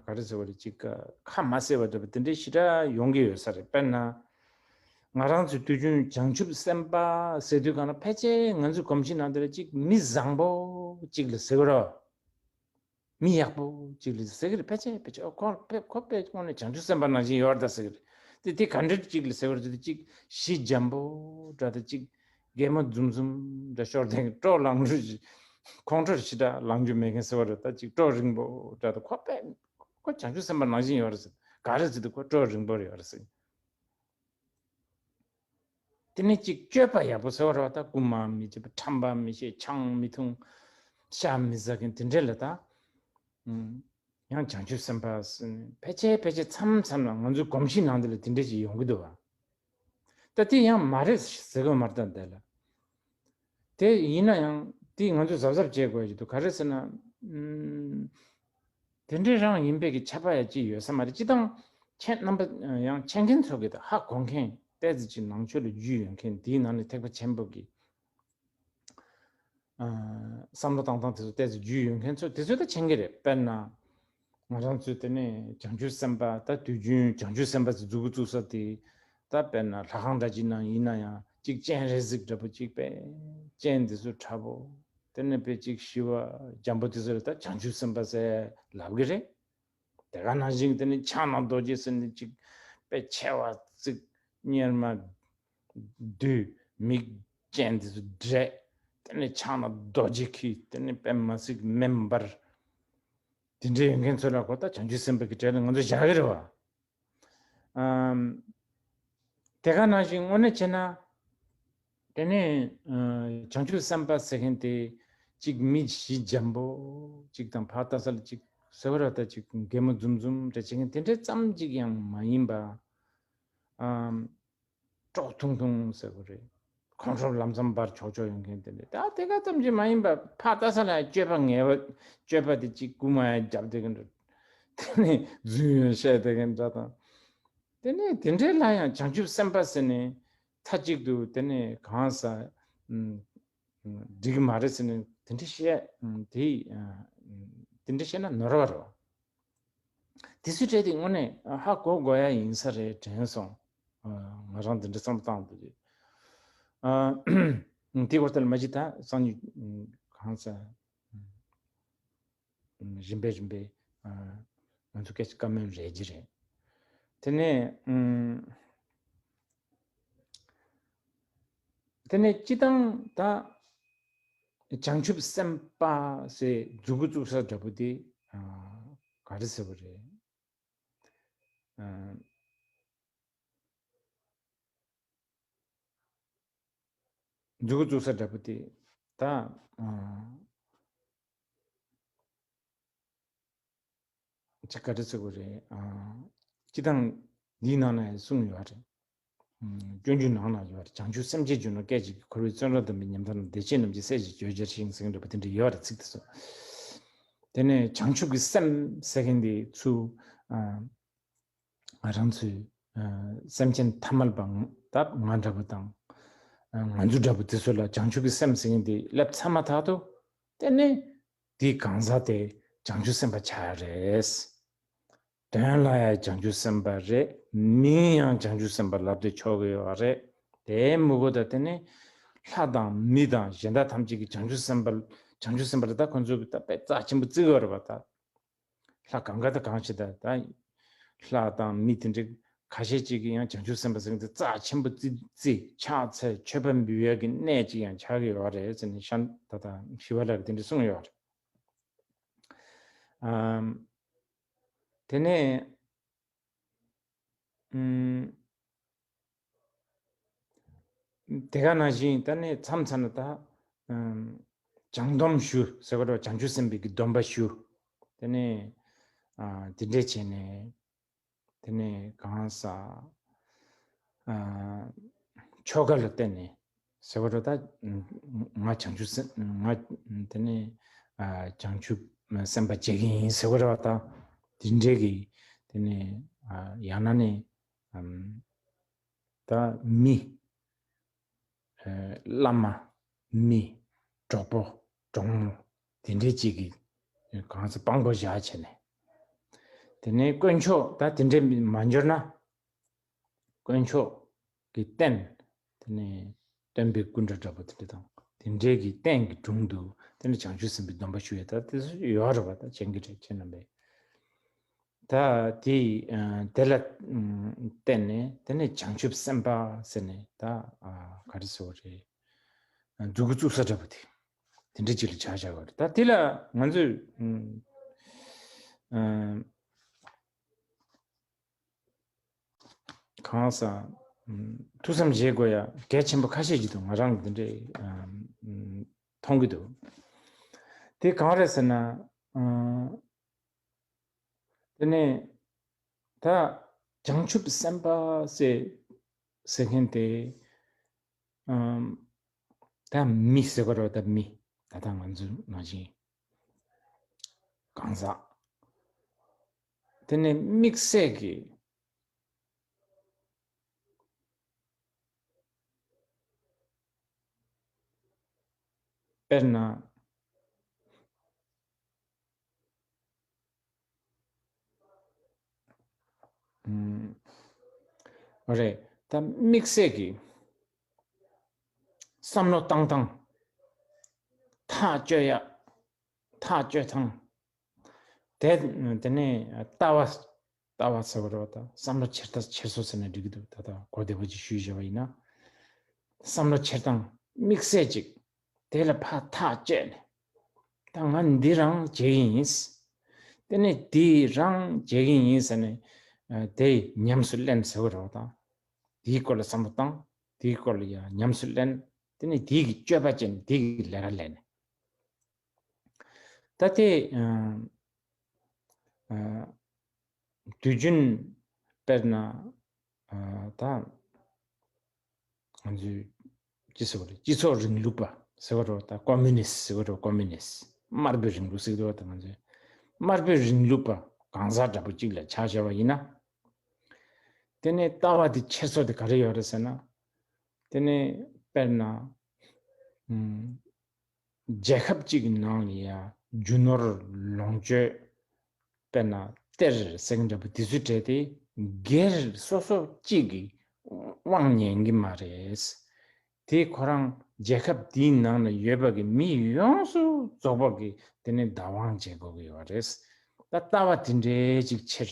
ག་རེ་ཟེར་བ་རེད། ཅིག་ཁ་མ་གསལ་བ་འདྲ་པོ་དེ་འདྲ་ཞེ་དྲག་ཡོང་གི་ཡོད་ས་རེད། དཔེར་ན། ང་རང་ཚོའི་དུས་རྒྱུན་བྱང་ཆུབ་སེམས་དཔའ་ཟེར་དུས་གང་ན་ཕལ་ཆེར་ང་ཚོའི་གོམས་གཤིས་ནང་དེ་ལ་ཅིག་མི་བཟང་པོ་ཅིག་ལ་ཟེར་གི་རེད། མི་ཡག་པོ་ཅིག་ལ་ཟེར་གི་རེད། ཕལ་ཆེར་ཕལ་ཆེར་ཨོ་ཁོ་དཔེ་ཁོ་དཔེ་དངོས་གནས་བྱང་ཆུབ་སེམས་དཔའ་ནང་བཞིན་ཡོད་རེད་ད་ཟེར་གི་རེད། དེ་དེ་ག་འདྲ་ཅིག་ལ་ཟེར་གི་རེད་དེ། ཅིག་ཞི་འཇམ་པོ་འདྲ་དང་། ཅིག་གད་མོ་འཛུམ་འཛུམ་འདྲ་ཤོར་དེ་སྤྲོ་ལངས་རུ། ཁོང་ཁྲོ་ཞེ་དྲག་ལངས་རྒྱུ་མེད་མཁན་ཟེར་བ་རེད་ད། ཅིག་སྤྲོ་རིང་པོ་འདྲ་དང་། ཁོ་དཔེ་ཁོ་བྱང་ཆུབ་སེམས་དཔའ་ནང་བཞིན་ཡོད་རེད་ཟེར། ག་རེ་ཟེར་དུས་ཁོ་སྤྲོ་རིང་པོ་རེད་ཡོད་རེད་ཟེར། དེ་ནས་ཅིག་སྤྱོད་པ་ཡག་པོ་ཟེར་བ་རེད་བ་ད། རྐུན་མ་མི་བྱེད་པ། ཁྲམ་པ་མི་བྱེད། ཆང་མི་འཐུང་། ཤ་མི་ཟ་མཁན་དེ་འདྲ་ལ་ད། ཨུམ། ཡང་བྱང་ཆུབ་སེམས་དཔའ་ཟེར་ནས་ཕལ་ཆེར་ཕལ་ཆེར་མཚམས་མཚམས་ལ་ང་ཚོའི་གོམས་གཤིས་ནང་དེ་ལ་དེ་འདྲ་ཞིག་ཡོང་གི་འདུག་བ། ད་དེ་ཡང་མ་རེད་ཟེར་གི་མ་རེད་ད་འདི་ལ། དེ་ཡིན་ན་ཡང་དེ་ང་ཚོས་གཟབ་གཟབ་བྱེད་དགོས་ཀྱི་འདུག་ག་རེ་ཟེར་ན། ཨུམ། དེ་འདྲའི་རང་ཡིན་པའི་གི་ཁྱབ་པ་ཡ་ཅི་ཡོད་ས་མ་རེད། སྤྱི་བཏང་ཁྱེད་རྣམ་པ་ཡང་མཁྱེན་མཁན་ཚོ་གི་ད་ཧ་གོ་མཁན། ཏོག་ཙམ་ཅིག་ནང་ཆོས་ལ་རྒྱུས་ཡོད་མཁན། དེའི་ནང་ནས་ཐེག་པ་ཆེན་པོ་གི་ཨ། བསམ་བློ་བཏང་སྟངས་དེ་ཚོ་ཏོག་ཙམ་རྒྱུས་ཡོད་མཁན་ཚོ་དེ་ཚོས་ད་མཁྱེན་གི་རེད། དཔེར་ན། ང་རང་ཚོས་དེ་ནས་བྱང་ཆུབ་སེམས་དཔའ་ད་དུས་རྒྱུན་བྱང་ཆུབ་སེམས་དཔའ་ཟེར་མཛུབ་གུ་བཙུགས་ས་དེ། ད་དཔེར་ན་ལྷ་ཁང་འདྲ་ཅིག་ནང་ཡིན་ན་ཡང་ཅིག་སྤྱན་རས་གཟིགས་འདྲ་པོ་ཅིག་དཔེ་སྤྱན་དེ་ཚོ་ཁྲ་པོ། དེ་ནས་དཔེ་ཅིག་ཞི་བ་འཇམ་པོ་དེ་ཚོ་ལ་ད་བྱང་ཆུབ་སེམས་དཔའ་ཟེར་ལབ་གི་རེད། དེ་ག་ནང་བཞིན་དེ་ནས་ཕྱག་ན་རྡོ་རྗེ་ཟེར་ནས་ཅིག་དཔེ་མཆེ་བ་གཙིགས། གཉེར་མ་བསྡུས། མིག་ཅན་དེ་ཚོ་བགྲད། དེ་ནས་ཕྱག་ན་རྡོ་རྗེ་འཁྱེར། དེ་ནས་དཔེ་མ་སྲིད་མེ་འབར། དེ་འདྲའི་ཡོད་མཁན་ཚོ་ལ་གོ་ད་བྱང་ཆུབ་སེམས་དཔའ་གི་གྲས་ལ་ང་ཚོ་བཞག་གི་རེད་བ། ཨམ། དེ་ག་ནང་བཞིན་དངོས་གནས་བྱས་ན། དེ་ནས་ཨ། བྱང་ཆུབ་སེམས་དཔའ་ཟེར་མཁན་དེ་གཅིག་མི་ཞི་འཇམ་པོ་གཅིག་དང་། ཕར་ལྟ་ས་ལ་གཅིག་ཟེར་བ་ར་ད་གཅིག་གད་མོ་འཛུམ་འཛུམ་འདྲ་བྱེད་མཁན་དེ་འདྲ་ཙམ་གཅིག་ཡང་མ་ཡིན་པ། ཨམ། དཀྲོག་ཐུང་ཐུང་ཟེར་དགོས་རེད། ཁོང་ཁྲོ་ལམ་སང་འབར་ཆོག་ཆོག་ཡོང་མཁན་དེ་འདྲ། ད་དེ་ག་ཙམ་གྱིས་མ་ཡིན་པ། ཕར་ལྟ་ས་ལ་སྤྱོད་པ་ངན་པ། སྤྱོད་པ་དེ་གཅིག་རྐུན་མ་ཡང་རྒྱབ་བསྡད་མཁན་འདྲ། དེ་ནས་རྫུན་ཡང་བཤད་བསྡད་མཁན་འདྲ་དང་། དེ་ནས་དེ་འདྲའི་ལ་ཡང་བྱང་ཆུབ་སེམས་དཔའ་ཟེར་ནས་མཐའ་གཅིག་ཏུ་དེ་ནས་གང་ཟག་ཨུམ། འགྲིག་གི་མ་རེད་ཟེར་ནས་དེ་འདྲ་བཤད། ཨུམ། དེ་ཨ། དེ་འདྲ་བཤད་ན་ནོར་བ་རེད། དེ་ཚོའི་གྲས་དེ་དངོས་གནས་ཧ་གོ་དགོས་ཡ་ཡིན་ས་རེད་དྲན་སོང་། ཨ། ང་རང་འདི་འདྲ་བསམ་བློ་བཏང་འདུག་ཨ། དེ་བར་དུ་ལ་མ་གཞི་ད་སང་ཉིན་གང་ཟག་རིམ་པས་རིམ་པས་ཨ། ང་ཚོ་སྐད་ཆ་བཀའ་མོལ་རེད་ཀྱི་རེད། དེ་ནས་ཨུམ། དེ་ནས་སྤྱི་བཏང་ད་བྱང་ཆུབ་སེམས་དཔའ་ཟེར་མཛུབ་གུ་བཙུགས་ས་འདྲ་པོ་དེ་ཨ། ག་རེ་ཟེར་བ་རེད། ཨ། མཛུབ་གུ་བཙུགས་ས་འདྲ་པོ་དེ་ད་ཨ། ཅིག་ག་རེ་ཟེར་དགོས་རེད། ཨ། སྤྱི་བཏང་འདིའི་ནང་ན་ཡང་གསུངས་ཡོད་རེད། ཨ། སྤྱོད་འཇུག་ནང་ན་ཡོད་རེད། བྱང་ཆུབ་སེམས་བསྐྱེད་འཇུག་ན། སྐད་ཅིག་གིས་འཁོར་བའི་བཙོན་རར་བསྡམས་པའི་ཉམ་ཐག་རྣམས། བདེ་སྐྱིད་རྣམས་ཀྱི་སྲས་ཀྱི་བརྗོད་བྱར་ཤིང་ཟེར་མཁན་འདྲ་པོ་དེ་འདྲ་ཡོད་རེད། ཚིག་དེ་ཚོ། དེ་ནས་བྱང་ཆུབ་ཀྱི་སེམས་ཟེར་མཁན་དེ་ཚུར་ཨ། ང་རང་ཚོའི་ཨ། སེམས་ཅན་ཐ་མལ་པ་ད་ང་འདྲ་པོ་དང་། ཨ། ང་ཚོ་འདྲ་པོ་དེ་ཚོ་ལ་བྱང་ཆུབ་ཀྱི་སེམས་ཟེར་མཁན་དེ་སླེབས་ཚར་མ་ཐག་ཏུ། དེ་ནས་དེའི་གང་ཟག་དེ་བྱང་ཆུབ་སེམས་དཔའ་ཆགས་རེད། དོན་ལ་ཡང་བྱང་ཆུབ་སེམས་དཔའ་རེད། མིང་ཡང་བྱང་ཆུབ་སེམས་དཔའ་ལབ་སྟེ་ཆོག་གི་ཡོད་རེད། དེ་མི་དགོས་ད། དེ་ནས་ལྷ་དང་མི་དང་གཞན་དག་ཐམས་ཅད་ཀྱིས་བྱང་ཆུབ་སེམས་དཔའ། བྱང་ཆུབ་སེམས་དཔའ་ལ་ད་ཁོ་ཚོ་གིས་ད་དཔེ་རྩ་ཆེན་པོ་བརྩི་གི་ཡོད་རེད་པ་ད། ལྷ་གང་ག་ད་གང་ཞིག་ད་ད་ལྷ་དང་མི་དེ་འདྲ་ཁ་ཤས་ཅིག་གིས་ཡང་བྱང་ཆུབ་སེམས་དཔའ་ཟེར་མཁན་དེ་རྩ་ཆེན་པོ་བརྩི་བརྩི། ཕྱག་འཚལ་མཆོད་པ་འབུལ་ཡག་གི་གནས་ཅིག་ཡང་ཆགས་ཀྱི་ཡོད་རེད་ཟེར་ནས་ཤན་ད་ད་ཞི་བ་ལྷ་གིས་དེ་འདྲ་གསུངས་ཡོད་རེད། ཨམ། དེ་ནས་ཨམ། དེ་ག་ནང་བཞིན་ད་ནི་མཚམས་མཚམས་ན་ད་ཨམ། བྱང་སྡོམ་ཞུ་ཟེར་བ་རེད། བྱང་ཆུབ་སེམས་དཔའི་གི་སྡོམ་པ་ཞུ། དེ་ནས་ཨ། དེ་འདྲས་བྱས་ནས། དེ་ནས་གང་ཟག་ཨ། ཆོ་ག་ལ་བརྟེན་ནས་ཟེར་བ་རེད་ད། ང་བྱང་ཆུབ་སེམས། ང་དེ་ནས་ཨ། བྱང་ཆུབ་སེམས་དཔའ་བྱེད་ཀྱི་ཡིན་ཟེར་བ་རེད་ད། དེ་འདྲས་ཀྱི་དེ་ནས་ཨ། ཡང་ན་ནི་ཨམ། ད་མི་ཨ། བླ་མ། མི། གྲོགས་པོ། གྲོགས་མོ། དེ་འདྲའི་གཅིག་གིས་གང་ཟག་དཔང་པོ་བཞག་བྱས་ནས། དེ་ནས་དཀོན་མཆོག་ད་དེ་འདྲའི་མ་འབྱོར་ན། དཀོན་མཆོག་གི་རྟེན། དེ་ནས་སྟོན་པའི་སྐུ་འདྲ་འདྲ་པོ་དེ་འདྲ་དང་། དེ་འདྲའི་གི་རྟེན་གྱི་དྲུང་དུ་དེ་ནས་བྱང་ཆུབ་སེམས་དཔའི་སྡོམ་པ་ཞུ་ཡས་ད་དེ་ཚོ་ཡོད་རེད་པ། ད་མཁྱེན་གྱི་རེད་ཁྱེད་རྣམ་པས། ད་དེ་ཨ་དེ་ལ་ཨ་བརྟེན་ནས་དེ་ནས་བྱང་ཆུབ་སེམས་དཔའ་ཟེར་ནས་ད་ཨ་ག་རེ་ཟེར་བ་རེད། ཨ་མཛུབ་གུ་བཙུགས་ས་འདྲ་པོ་དེ། དེ་འདྲ་ཅིག་ལ་ཆ་བཞག་པ་རེད། ད་དེ་ལ་ང་ཚོས་ཨ་ཨ་གང་ཟག་ཨ་ཐུགས་བསམ་བཞེས་དགོས་ཡ་གལ་ཆེན་པོ་ཁ་ཤས་ཅིག་འདུག་ང་རང་གི་འདི་འདྲའི་ཨ་ཨ་མཐོང་གི་འདུག་དེ་གང་རེད་ཟེར་ན། ཨ། དེ་ནས་ད་བྱང་ཆུབ་སེམས་དཔའ་ཟེར་ཟེར་མཁན་དེ་ཨམ་ད་མི་ཟེར་བ་རེད། ད་མི་ད་ལྟ་ང་ཚོ་ནང་བཞིན་གང་ཟག་དེ་ནས་དམིགས་བསལ་གྱི་དཔེར་ན། ཨུམ། རེད། ད་དམིགས་བསལ་གྱི་བསམ་བློ་བཏང་སྟངས། ཐག་གཅོད་ཡ། ཐག་གཅོད་སྟངས། དེ་དེ་ནས་ལྟ་བ། ལྟ་བ་ཟེར་བ་རེད་པ། ད་བསམ་བློ་འཁྱེར་ཐག་འཁྱེར་སོ་ཟེར་ན་འགྲིག་གི་འདུག་ད་ལྟ་གོ་བདེ་པོ་ཅིག་ཞུས་བཞག་པ་ཡིན་ན། བསམ་བློ་འཁྱེར་སྟངས་དམིགས་བསལ་ཅིག་དེ་ལ་ཕར་ཐག་བཅད་ནས། ད་ང་འདི་རང་བྱེད་ཀྱི་ཡིན། དེ་ནས་དེ་རང་བྱེད་ཀྱི་ཡིན་ཟེར་ནས་ཨ་དེ་ཉམས་སུ་ལེན་ཟེར་བ་རེད་པ། ད་དེའི་སྐོར་ལ་བསམ་བློ་བཏང་། དེའི་སྐོར་ལ་ཡང་ཉམས་སུ་ལེན། དེ་ནས་དེའི་གི་སྤྱོད་པ་བྱས་ནས་དེའི་གི་ལས་ཀ་ལས་ནས། ད་དེ་ཨ་ཨ་དུས་རྒྱུན་དཔེར་ན་ཨ་ད་ང་ཚོའི་ཅི་ཟེར་བ་རེད། སྤྱི་ཚོགས་རིང་ལུགས་པ་ཟེར་བ་རེད་པ། ད་ཀོ་མུ་ནིསི་ཟེར་བ་རེད་པ། ཀོ་མུ་ནིསི། དམར་པོའི་རིང་ལུགས་ཟེར་གྱི་འདུག་པ། ད་ང་ཚོའི་དམར་པོའི་རིང་ལུགས་པ་གང་ཟག་འདྲ་པོ་གཅིག་ལ་ཆ་བཞག་པ་ཡིན་ན། དེ་ནས་ལྟ་བ་དེ་འཁྱེར་སོ་དེ་ག་རེ་ཡོད་རེད་ཟེར་ན། དེ་ནས་དཔེར་ན་ཨུམ། རྒྱལ་ཁབ་གཅིག་གི་ནང་ལ་ཡང་རྒྱུ་ནོར་ལོངས་སྤྱོད། དཔེར་ན་གཏེར་ཟེར་མཁན་འདྲ་པོ་དེ་ཚོའི་གྲས་དེ་སྒེར་སོ་སོ་གཅིག་གིས་དབང་ཉན་གྱི་མ་རེད། དེ་ཁོ་རང་རྒྱལ་ཁབ་དེའི་ནང་ན་ཡོད་པ་གི་མི་ཡོངས་སུ་རྫོགས་པ་གིས་དེ་ནས་བདག་དབང་བྱེད་དགོས་ཀྱི་ཡོད་རེད། ད་ལྟ་བ་དེ་འདྲའི་ཅིག་འཁྱེར།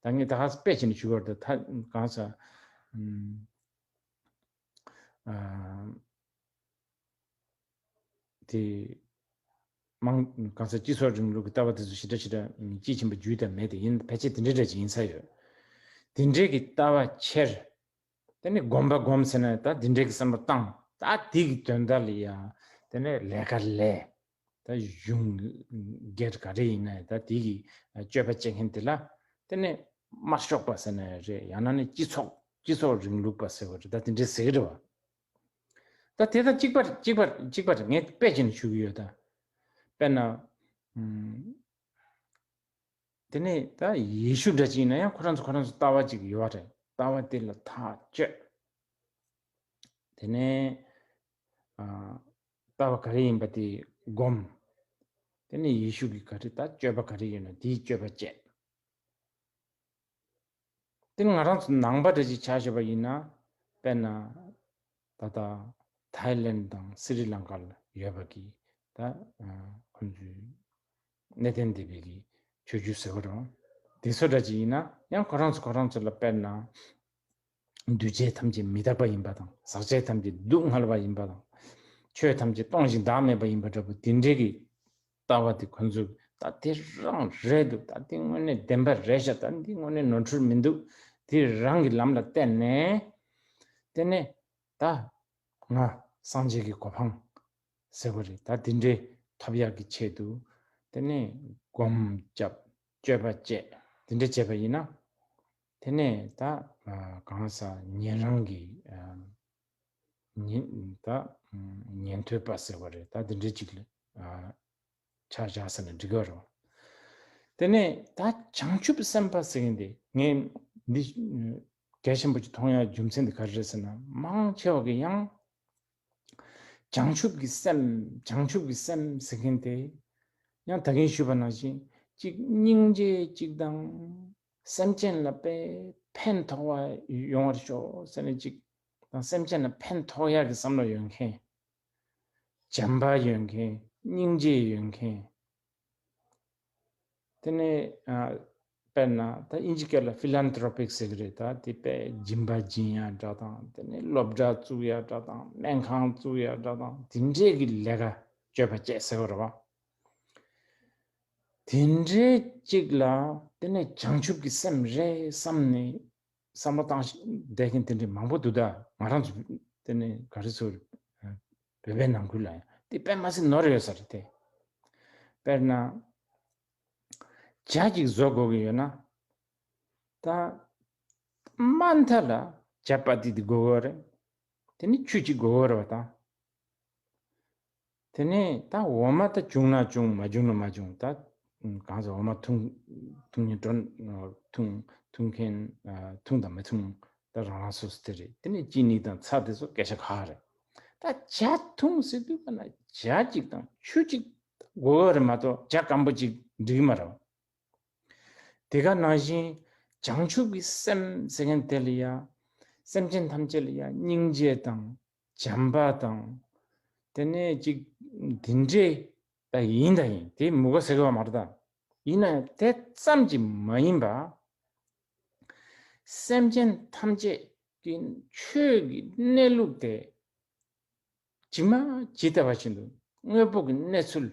ད་ངས་ད་ག་ས་དཔེ་བྱས་ནས་ཞུ་བར་དུ་ད་གང་ས་ཨ། དེ་མང་གང་ས་སྤྱི་ཚོགས་རིང་ལུགས་ཀྱི་ལྟ་བ་དེ་ཚོ་ཞེ་དྲག་ཞེ་དྲག་དཔྱིས་ཕྱིན་པ་རྒྱུས་དང་མེད་དེ་ཡིན། ཕལ་ཆེར་དེ་འདྲའི་འདྲ་ཅིག་ཡིན་ས་ཡོད། དེ་འདྲའི་གི་ལྟ་བ་འཁྱེར། དེ་ནས་སྒོམ་པ་སྒོམ་ཟེར་ན་ད་དེ་འདྲའི་གི་བསམ་བློ་བཏང་། ད་དེ་གི་དོན་དག་ལ་ཡ་དེ་ནས་ལས་ཀ་ལས། ད་གཞུང་སྒེར་ག་རེ་ཡིན་ན་ད་དེ་གི་སྤྱོད་པ་བྱེད་མཁན་དེ་ལ་དེ་ནས་དམར་ཤོག་པ་ཟེར་ན་རེད། ཡང་ན་ནི་སྤྱི་ཚོགས་སྤྱི་ཚོགས་རིང་ལུགས་པ་ཟེར་བ་རེད། ད་དེ་འདྲའི་ཟེར་གི་རེད་བ། ད་དེ་དང་གཅིག་པ་གཅིག་པ་གཅིག་པ་རེད། ངས་དཔེ་བྱས་ནས་ཞུ་གི་ཡོད་ད། དཔེར་ན། ཨུམ། དེ་ནས་ད་ཡེ་ཤུ་འདྲ་ཅིག་ཡིན་ན་ཡང་ཁོ་རང་ཚོ་ཁོ་རང་ཚོ་ལྟ་བ་ཅིག་ཡོད་པ་རེད། ལྟ་བ་དེ་ལ་ཐག་གཅོད། དེ་ནས་ཨ། ལྟ་བ་ག་རེ་ཡིན་པ་དེ་སྒོམ། དེ་ནས་ཡེ་ཤུ་གི་ག་རེ་ད་སྤྱོད་པ་ག་རེ་ཡོད་ན་དེའི་སྤྱོད་པ་བྱེད། དེ་ང་རང་ཚོ་ནང་པ་འདྲ་ཅིག་ཆ་བཞག་པ་ཡིན་ན། དཔེར་ན་ད་ལྟ་ཐའི་ལེན་དང་སི་རི་ལང་ཀ་ལ་ཡོད་པ་གི་ད་ཁོང་ཚོའི་གནས་བརྟན་སྡེ་པའི་གི་ཆོས་བརྒྱུད་ཟེར་བ་རེད། དེ་ཚོ་འདྲ་ཅིག་ཡིན་ན་ཡང་ཁོ་རང་ཚོ་ཁོ་རང་ཚོ་ལ་དཔེར་ན། འདུས་བྱས་ཐམས་ཅད་མི་རྟག་པ་ཡིན་པ་དང་། ཟག་བཅས་ཐམས་ཅད་སྡུག་བསྔལ་བ་ཡིན་པ་དང་། ཆོས་ཐམས་ཅད་སྟོང་ཞིང་བདག་མེད་པ་ཡིན་པ་འདྲ་པོ་དེ་འདྲའི་གི་ལྟ་བ་དེ་ཁོ་ཚོས་ད་དེ་རང་རེད་འདུག་ད་དེ་དངོས་གནས་བདེན་པ་རེད་ཤག་ད་འདི་དངོས་གནས་ནོར་འཁྲུལ་མི་འདུག་དེ་རང་གི་ལམ་ལ་བསྟན་ནས། དེ་ནས་ད་ང་སངས་རྒྱས་ཀྱི་གོ་འཕང་ཟེར་བ་རེད། ད་དེ་འདྲའི་ཐོབ་ཡག་གི་ཆེད་དུ་དེ་ནས་སྒོམ་རྒྱབ། སྤྱོད་པ་བྱས། དེ་འདྲ་བྱས་པ་ཡིན་ན། དེ་ནས་ད་གང་ཟག་ཉན་རང་གི་ཉན་ད་ཉན་ཐོས་པ་ཟེར་བ་རེད། ད་དེ་འདྲའི་ཅིག་ལ་ཆ་བཞག་ཟེར་ན་འགྲིག་གི་རེད། དེ་ནས་ད་བྱང་ཆུབ་སེམས་དཔའ་ཟེར་མཁན་དེ་ངས་འདི་གལ་ཆེན་པོ་ཅིག་མཐོང་ཡག་རྒྱུ་མཚན་དེ་ག་རེ་རེད་ཟེར་ན། མང་ཆེ་བ་གི་ཡང་ བྱང་ཆུབ་ཀྱི་སེམས། བྱང་ཆུབ་ཀྱི་སེམས་ཟེར་མཁན་དེ། ཡང་ད་གིན་ཞུས་པ་ནང་བཞིན་གཅིག་སྙིང་རྗེ་གཅིག་དང་། སེམས་ཅན་ལ་དཔེ་ཕན་ཐོགས་པ་ཡོང་བར་ཤོག་ཟེར་ནས་གཅིག་དང་། སེམས་ཅན་ལ་ཕན་ཐོགས་ཡག་གི་བསམ་བློ་ཡོད་མཁན། བྱམས་པ་ཡོད་མཁན། སྙིང་རྗེ་ཡོད་མཁན། དེ་ནས་ཨ། དཔེར་ན་ད་དབྱིན་ཇི་སྐད་ལ་ཕི་ལན་ཐྲོ་པིག་ཟེར་གི་རེད། ད་དེ་དཔེ་སྦྱིན་པ་སྦྱིན་ཡ་འདྲ་དང་། དེ་ནས་སློབ་གྲྭ་བཙུགས་ཡ་འདྲ་དང་། སྨན་ཁང་བཙུགས་ཡ་འདྲ་དང་། དེ་འདྲས་ཀྱི་ལས་ཀ་སྤྱོད་པ་བྱས་ཟེར་བ་རེད་བ། དེ་འདྲས་གཅིག་ལ་དེ་ནས་བྱང་ཆུབ་ཀྱི་སེམས་རེད་བསམ་ནས། བསམ་བློ་བཏང་བསྡད་མཁན་དེ་འདྲ་མང་པོ་འདུག་ད་ང་རང་ཚོ་དེ་ནས་ག་རེ་ཟེར། བོད་པའི་ནང་ཁུལ་ལ་ཡང་དེ་དཔེ་མ་སྲིད་ནོར་ཡོད་ས་རེད་དེ། དཔེར་ན། ཇ་གཅིག་བཟོ་དགོས་ཀྱི་ཡོད་ན། ད། མ་མཐའ་ལ་ཇ་པ་ཏི་དེ་དགོས་ཀྱི་རེད། དེ་ནས་ཆུ་གཅིག་དགོས་ཀྱི་རེད་བ་ད། དེ་ནས་ད་འོ་མ་ད་བྱུང་ན་བྱུང་། མ་བྱུང་ན་མ་བྱུང་། ད་གང་ཟེར། འོ་མ་འཐུང་འཐུང་མཁན་འགྲོ། འཐུང་འཐུང་མཁན་ཨ། འཐུང་དང་མི་འཐུང་ད་རང་རང་སོ་སོ་དེ་རེད། དེ་ནས་ཅི་ནི་དང་ཚྭ་དེ་ཚོ་སྐད་ཆ་ཁག་རེད། ད་ཇ་འཐུང་ཟེར་དུས་ཀ་ན་ཇ་གཅིག་དང་ཆུ་གཅིག་དགོས་རེད་མ་གཏོགས་ཇ་སྐམ་པོ་གཅིག་འགྲིག་གི་མ་རེད། དེ་ག་ནང་བཞིན་བྱང་ཆུབ་ཀྱི་སེམས་ཟེར་མཁན་དེ་ལ་ཡ། སེམས་ཅན་ཐམས་ཅད་ལ་ཡ་སྙིང་རྗེ་དང་། བྱམས་པ་དང་། དེ་ནས་ཅིག་འདི་འདྲས་ད་ཡིན་ད་ཡིན། དེ་མི་དགོས་ཟེར་གི་བ་མ་རེད་ད། ཡིན་ན་ཡང་དེ་ཙམ་གྱིས་མ་ཡིན་པ། སེམས་ཅན་ཐམས་ཅད་ཀྱི་ཆོས་ཀྱི་གནས་ལུགས་དེ་ཇི་མ་ཇི་ལྟ་བ་བཞིན་དུ་དངོས་པོ་གི་གནས་ཚུལ་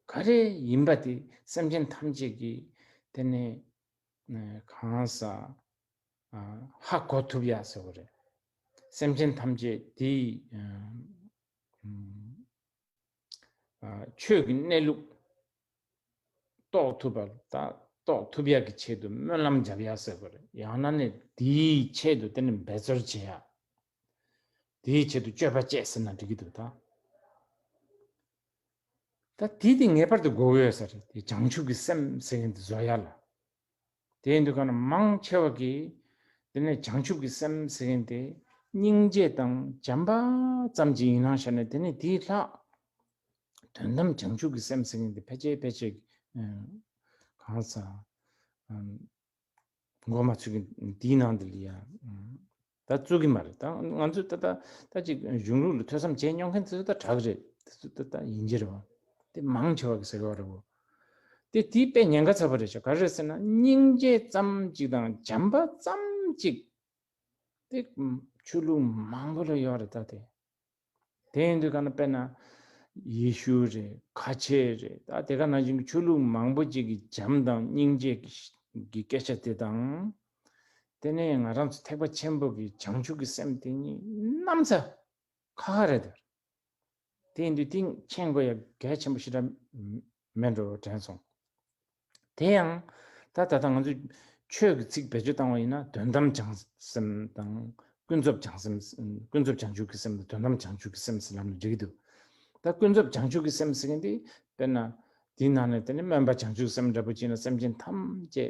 ག་རེ་ཡིན་པ་དེ་སེམས་ཅན་ཐམས་ཅད་ཀྱིས་དེ་ནས་གང་ཟག་ཧ་གོ་ཐུབ་ཡ་ཟེར་བ་རེད། སེམས་ཅན་ཐམས་ཅད་དེའི་ཆོས་ཀྱི་གནས་ལུགས་རྟོགས་ཐུབ་པ་དང་རྟོགས་ཐུབ་ཡག་གི་ཆེད་དུ་སྨོན་ལམ་བརྒྱབ་ཡག་ཟེར་བ་རེད། ཡང་ན་ནི་དེའི་ཆེད་དུ་དེ་ནི་འབད་རྩོལ་བྱེད་ཡག་དེའི་ཆེད་དུ་སྤྱོད་པ་བྱས་ཟེར་ན་འགྲིག་གི་འདུག་ད། ད་དེ་དེ་ངེས་པར་དུ་དགོས་ཀྱི་ཡོད་ས་རེད། དེ་བྱང་ཆུབ་ཀྱི་སེམས་ཟེར་མཁན་དེ་བཟོ་ཡག་ལ། དེ་ཡིན་དུས་ག་ན་མང་ཆེ་བ་གིས་དེ་ནས་བྱང་ཆུབ་ཀྱི་སེམས་ཟེར་མཁན་དེ་སྙིང་རྗེ་དང་བྱམས་པ་ཙམ་གྱི་ཡིན་ནང་བཞག་ནས། དེ་ནས་དེའི་ལྷག་དོན་དམ་བྱང་ཆུབ་ཀྱི་སེམས་ཟེར་མཁན་དེ་ཕལ་ཆེར་ཕལ་ཆེར་གང་ཟག་མགོ་མ་ཚོས་ཀྱི་འདིའི་ནང་དུ་ལ་ཡ། ད་བཙུགས་ཀྱི་མ་རེད། ད་ང་ཚོས་ད་ད་ད་ཅིག་གཞུང་ལུགས་ལ་ཐོས་བསམ་བྱས་མྱོང་མཁན་དེ་ཚོ་ད་དྲག་རེད། དེ་ཚོ་ད་ད་ཡིན་གྱི་རེད་བ། དེ་མང་ཆེ་བ་གི་ཟེར་གི་བ་རེད་བོ། དེ་དེའི་དཔེ་ཉེན་ཁ་ཚ་པོ་རེད་ཤག་ག་རེ་རེད་ཟེར་ན། སྙིང་རྗེ་ཙམ་ཅིག་དང་བྱམས་པ་ཙམ་ཅིག་དེ་ཆོས་ལུགས་མང་པོ་ལ་ཡོད་རེད་ད་དེ། དེ་ཡིན་དུས་ག་ན་དཔེར་ན་ཡེ་ཤུ་རེད། ཁ་ཆེ་རེད། ད་དེ་ག་ནང་བཞིན་གྱི་ཆོས་ལུགས་མང་པོ་ཅིག་གི་བྱམས་དང་སྙིང་རྗེ་གི་སྐད་ཆ་དེ་དང་། དེ་ནས་ང་རང་ཚོ་ཐེག་པ་ཆེན་པོ་གི་བྱང་ཆུབ་ཀྱི་སེམས་དེ་གཉིས་གནམ་ས་ཁ་ཁ་རེད་དེ། དེ་ཡིན་དུས་དེ་མཁྱེན་དགོས་ཡ་གལ་ཆེན་པོ་ཞེ་དྲག་མེད་འགྲོ་དྲན་སོང་། དེ་ཡང་ད་ད་ལྟ་ང་ཚོས་ཆོས་ཀྱི་ཚིག་བེད་སྤྱོད་བཏང་བ་ཡིན་ན། དོན་དམ་བྱང་སེམས་དང་ཀུན་རྫོབ་བྱང་སེམས། ཀུན་རྫོབ་བྱང་ཆུབ་ཀྱི་སེམས་དང་དོན་དམ་བྱང་ཆུབ་ཀྱི་སེམས་ཟེར་ལབ་ན་འགྲིག་གི་འདུག་ད་ཀུན་རྫོབ་བྱང་ཆུབ་ཀྱི་སེམས་ཟེར་མཁན་དེ་དཔེར་ན་དེའི་ནང་ནས་དེ་ནི་སྨོན་པ་བྱང་ཆུབ་སེམས་འདྲ་པོ་བྱས་ན། སེམས་ཅན་ཐམས་ཅད་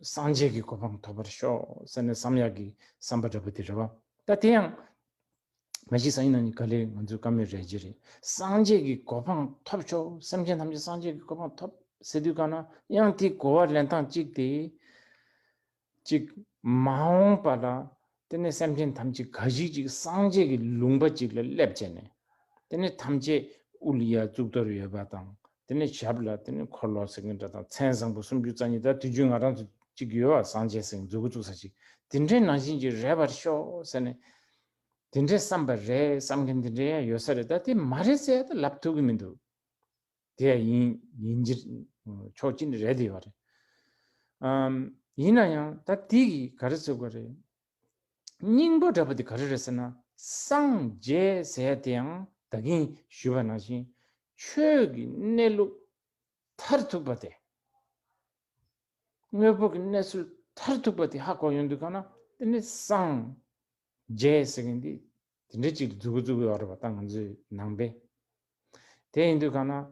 སངས་རྒྱས་ཀྱི་གོ་འཕང་ཐོབ་པར་ཤོག་ཟེར་ནས་བསམ་ཡག་གི་བསམ་པ་འདྲ་པོ་དེ་རེད་བ། ད་དེ་ཡང་མ་གཞི་སང་ཉིན་གནངས་ཉིན་ག་ལེར་ང་ཚོའི་བཀའ་མོལ་རེད་ཀྱི་རེད། སངས་རྒྱས་ཀྱི་གོ་འཕང་ཐོབ་ཆོག་སེམས་ཅན་ཐམས་ཅད་སངས་རྒྱས་ཀྱི་གོ་འཕང་ཐོབ་ཟེར་དུས་ག་ན་ཡང་དེའི་གོ་བ་ལེན་སྟངས་གཅིག་དེ། གཅིག་མ་འོངས་པ་ལ་དེ་ནས་སེམས་ཅན་ཐམས་ཅད་ག་ཞིག་ཅིག་སངས་རྒྱས་ཀྱི་ལུང་པ་ཅིག་ལ་སླེབས་བྱས་ནས། དེ་ནས་ཐམས་ཅད་དབུ་ལ་ཡ་གཙུག་ཏོར་ཡོད་པ་དང་། དེ་ནས་ཞབས་ལ་དེ་ནས་འཁོར་ལོ་ཟེར་མཁན་འདྲ་དང་། མཚན་བཟང་པོ་སུམ་ཅུ་རྩ་གཉིས། ད་དུས་རྒྱུན་ང་རང་ཚོ་གཅིག་ཡོད་པ། སངས་རྒྱས་ཟེར་མཁན་མཛུབ་གུ་བཙུགས་ས་ཅིག་དེ་འདྲའི་ནང་བཞིན་གྱི་རེད་པར་ཤོག་ཟེར་ནས། དེ་འདྲའི་བསམ་པ་རེད། བསམ་མཁན་དེ་འདྲའི་ཡང་ཡོད་ས་རེད། ད་དེ་མ་རེད་ཟེར་ཡ་ད་ལབ་ཐུབ་ཀྱི་མི་འདུག་དེ་ཡང་ཡིན་ཡིན་གྱི་ཆོག་གི་རེད་དེ་ཡོད་རེད། ཨམ། ཡིན་ན་ཡང་ད་དེ་གི་ག་རེ་ཟེར་དགོས་རེད། སྙིང་པོ་འདྲ་པོ་དེ་ག་རེ་རེད་ཟེར་ན། སངས་རྒྱས་ཟེར་ཡ་དེ་ཡང་ད་གིན་ཞུས་པ་ནང་བཞིན་ཆོས་ཀྱི་གནས་ལུགས་མཐར་ཐུག་པ་དེ། དངོས་པོ་གི་གནས་ཚུལ་མཐར་ཐུག་པ་དེ་ཧ་གོ་ཡོང་དུས་ག་ན་དེ་ནི་སངས་རྒྱས་ཟེར་མཁན་དེ་དེ་འདྲ་ཅིག་མཛུབ་གུ་བཙུགས་ཡོད་རེད་པ། ད་ང་ཚོའི་ནང་པས། དེ་ཡིན་དུས་ག་ན་ཨ།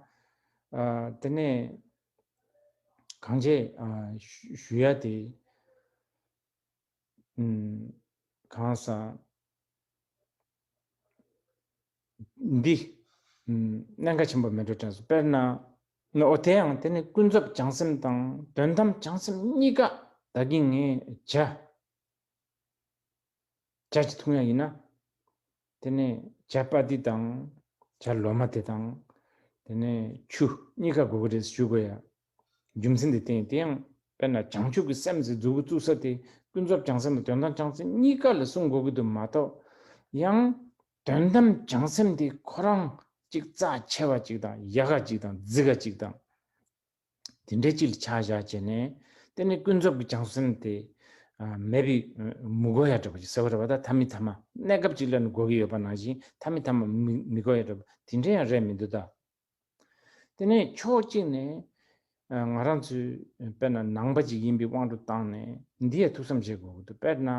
དེ་ནས་གང་བྱས་ཨ། ཞུ་ཞུ་ཡ་དེ། ཨུམ། གང་ཟག་འདི་གནད་འགག་ཆེན་པོ་མེད་འགྲོ་དྲན་སོང་། དཔེར་ན་ནི་འོ་དེ་ཡང་དེ་ནི་ཀུན་རྫོབ་བྱང་སེམས་དང་དོན་དམ་བྱང་སེམས་གཉིས་ཀ་ད་གིན་ངས་བྱ་བྱ་ཅིག་འཐུང་ཡ་ཡིན་ན། དེ་ནས་བྱ་པ་ཏི་དང་བྱ་ལོ་མ་དེ་དང་། དེ་ནས་ཆུ་གཉིས་ཀ་དགོས་ཀྱི་རེད་ཞུ་དགོས་ཡ། རྒྱུ་མཚན་དེ་བསྟན་དེ་ཡང་དཔེར་ན་བྱང་ཆུབ་ཀྱི་སེམས་ཟེར་མཛུབ་གུ་བཙུགས་ས་དེ་ཀུན་རྫོབ་བྱང་སེམས་དང་དོན་དམ་བྱང་སེམས་གཉིས་ཀ་ལ་གསུང་དགོས་ཀྱི་འདུག་མ་གཏོགས། ཡང་དོན་དམ་བྱང་སེམས་དེ་ཁོ་རང་གཅིག་རྩ་ཆེ་བ་གཅིག་དང་ཡག་ག་གཅིག་དང་རྫིག་ག་གཅིག་དང་། དེ་འདྲའི་ཅིག་ལ་ཆ་བཞག་བྱས་ནས། དེ་ནི་ཀུན་རྫོབ་ཀྱི་བྱང་སེམས་དེ་ཨ་མེད་པའི་མི་དགོས་ཡ་འདྲ་པོ་ཅིག་ཟེར་བ་རེད་པ། ད་མཐའ་མི་མཐའ་མ་གནས་སྐབས་ཅིག་ལ་ནི་དགོས་ཀྱི་ཡོད་པ་ནང་བཞིན་མཐའ་མི་མཐའ་མ་མི་མི་དགོས་ཡ་འདྲ་པོ་དེ་འདྲ་ཡང་རེད་མི་འདུག་ད། དེ་ནས་ཕྱོགས་གཅིག་ནས་ཨ་ང་རང་ཚོའི་དཔེར་ན་ནང་པ་ཅིག་ཡིན་པའི་དབང་དུ་བཏང་ནས་འདི་ཡ་ཐུགས་བསམ་བཞེས་དགོས་ཀྱི་འདུག་དཔེར་ན་ཨ་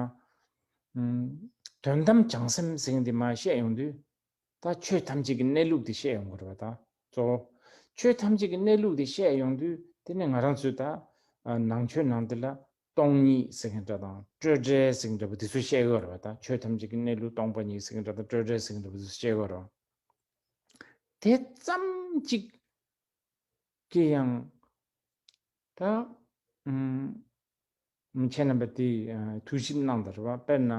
དོན་དམ་བྱང་སེམས་ཟེར་མཁན་འདི་མར་བཤད་ཡོང་དུས། ད་ཆོས་ཐམས་ཅད་ཀྱི་གནས་ལུགས་དེ་བཤད་ཡོང་གི་རེད་པ། ད་གཙོ་བོ་ཆོས་ཐམས་ཅད་ཀྱི་གནས་ལུགས་དེ་བཤད་ཡོང་དུས་དེ་ནི་ང་རང་ཚོས་ད་ཨ་ནང་ཆོས་ནང་དེ་ལ་སྟོང་ཉིད་ཟེར་མཁན་འདྲ་དང་སྤྲོས་བྲལ་ཟེར་མཁན་འདྲ་པོ་དེ་ཚོ་བཤད་ཀྱི་ཡོད་རེད་པ། ད་ཆོས་ཐམས་ཅད་ཀྱི་གནས་ལུགས་སྟོང་པ་ཉིད་ཟེར་མཁན་འདྲ་དང་སྤྲོས་བྲལ་ཟེར་མཁན་འདྲ་པོ་དེ་ཚོ་བཤད་ཀྱི་ཡོད་རེད་པ། དེ་ཙམ་གཅིག་གིས་ཡང་ད་ཨུམ། ཁྱེད་རྣམ་པ་དེ་ཨ་ཐུགས་ཞིབ་གནང་དང་རེད་པ། དཔེར་ན་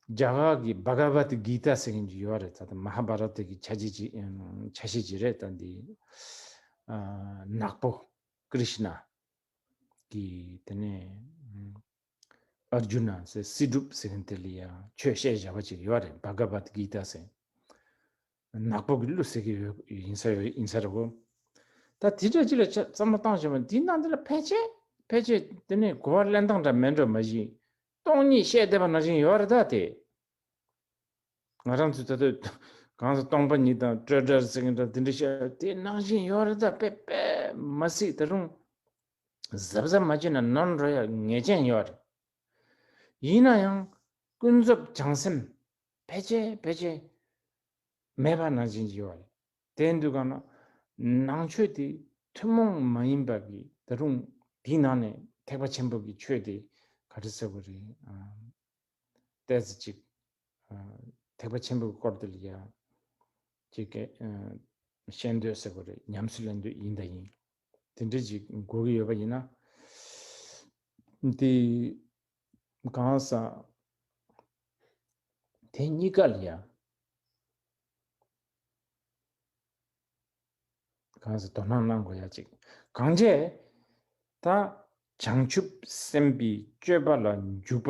རྒྱ་གར་གྱི་བྷ་ག་བད་གི་ཏཱ་ཟེར་མཁན་ཅིག་ཡོད་རེད། ད་ལྟ་མ་ཧཱ་བྷ་ར་ཏ་གི་ཆ་ཤས་ཅིག་ཨ་ཆ་ཤས་ཅིག་རེད། ད་འདི་ཨ་ནག་པོ་ཀྲིཤ་ན་གི་དེ་ནས་ཨ་རྒྱུ་ན་ཟེར་སྲིད་སྒྲུབ་ཟེར་མཁན་དེ་ལ་ཡང་ཆོས་བཤད་བཞག་པ་ཅིག་ཡོད་རེད། བྷ་ག་བད་གི་ཏཱ་ཟེར། ནག་པོ་གི་གླུ་ཟེར་གི་ཡོད་ཡིན་ས་ཡོད་ཡིན་ས་རེད་གོ། ད་དེ་འདྲ་ཅིག་ལ་ཆ་བསམ་བློ་བཏང་བྱས་པ་འདི་ནང་འདི་ལ་ཕལ་ཆེར་ཕལ་ཆེར་དེ་ནས་གོ་བ་ལེན་སྟངས་འདྲ་མེད་འགྲོ་མ་གཞི། སྟོང་ཉིད་བཤད་བསྡད་པ་ནང་བཞིན་ཡོད་རེད་ད་དེ། ང་རང་ཚོས་ད་ལྟ་གང་ཟེར་སྟོང་པ་ཉིད་དང་སྤྲོས་བྲལ་ཟེར་གི་འདྲ་དེ་འདྲ་བཤད་དེ་ནང་བཞིན་ཡོད་རེད་ད། དཔེ་དཔེ་མ་སྲིད་ད་རུང་གཟབ་གཟབ་མ་བྱས་ན་ནོར་འགྲོ་ཡ་ངེས་ཅན་ཡོད་རེད། ཡིན་ན་ཡང་ཀུན་རྫོབ་བྱང་སེམས་ཕལ་ཆེར་ཕལ་ཆེར་མེད་པ་ནང་བཞིན་ཡོད་རེད། དེ་འདུག་ག་ན་ནང་ཆོས་དེ་ཐུན་མོང་མ་ཡིན་པ་གི་ད་རུང་དེའི་ནང་ནས་ཐེག་པ་ཆེན་པོ་གི་ཆོས་དེ་ག་རེ་ཟེར་དགོས་རེད། ཨ་ཏོག་ཙམ་ཅིག་ཨ་ཐེག་པ་ཆེན་པོའི་སྐོར་དེ་ལ་ཡ་ཅིག་གི་ཨ་ཤེས་འདོད་ཟེར་དགོས་རེད། ཉམས་སུ་ལེན་འདོད་ཡིན་ད་ཡིན། དེ་འདྲ་ཅིག་དགོས་ཀྱི་ཡོད་པ་ཡིན་ན། དེ་གང་ཟག་དེ་གཉིས་ཀ་ལ་ཡ་གང་ཟག་དོ་སྣང་གནང་དགོས་ཡ་ཅིག་གང་བྱས་ད་བྱང་ཆུབ་སེམས་དཔའི་སྤྱོད་པ་ལ་འཇུག་པ་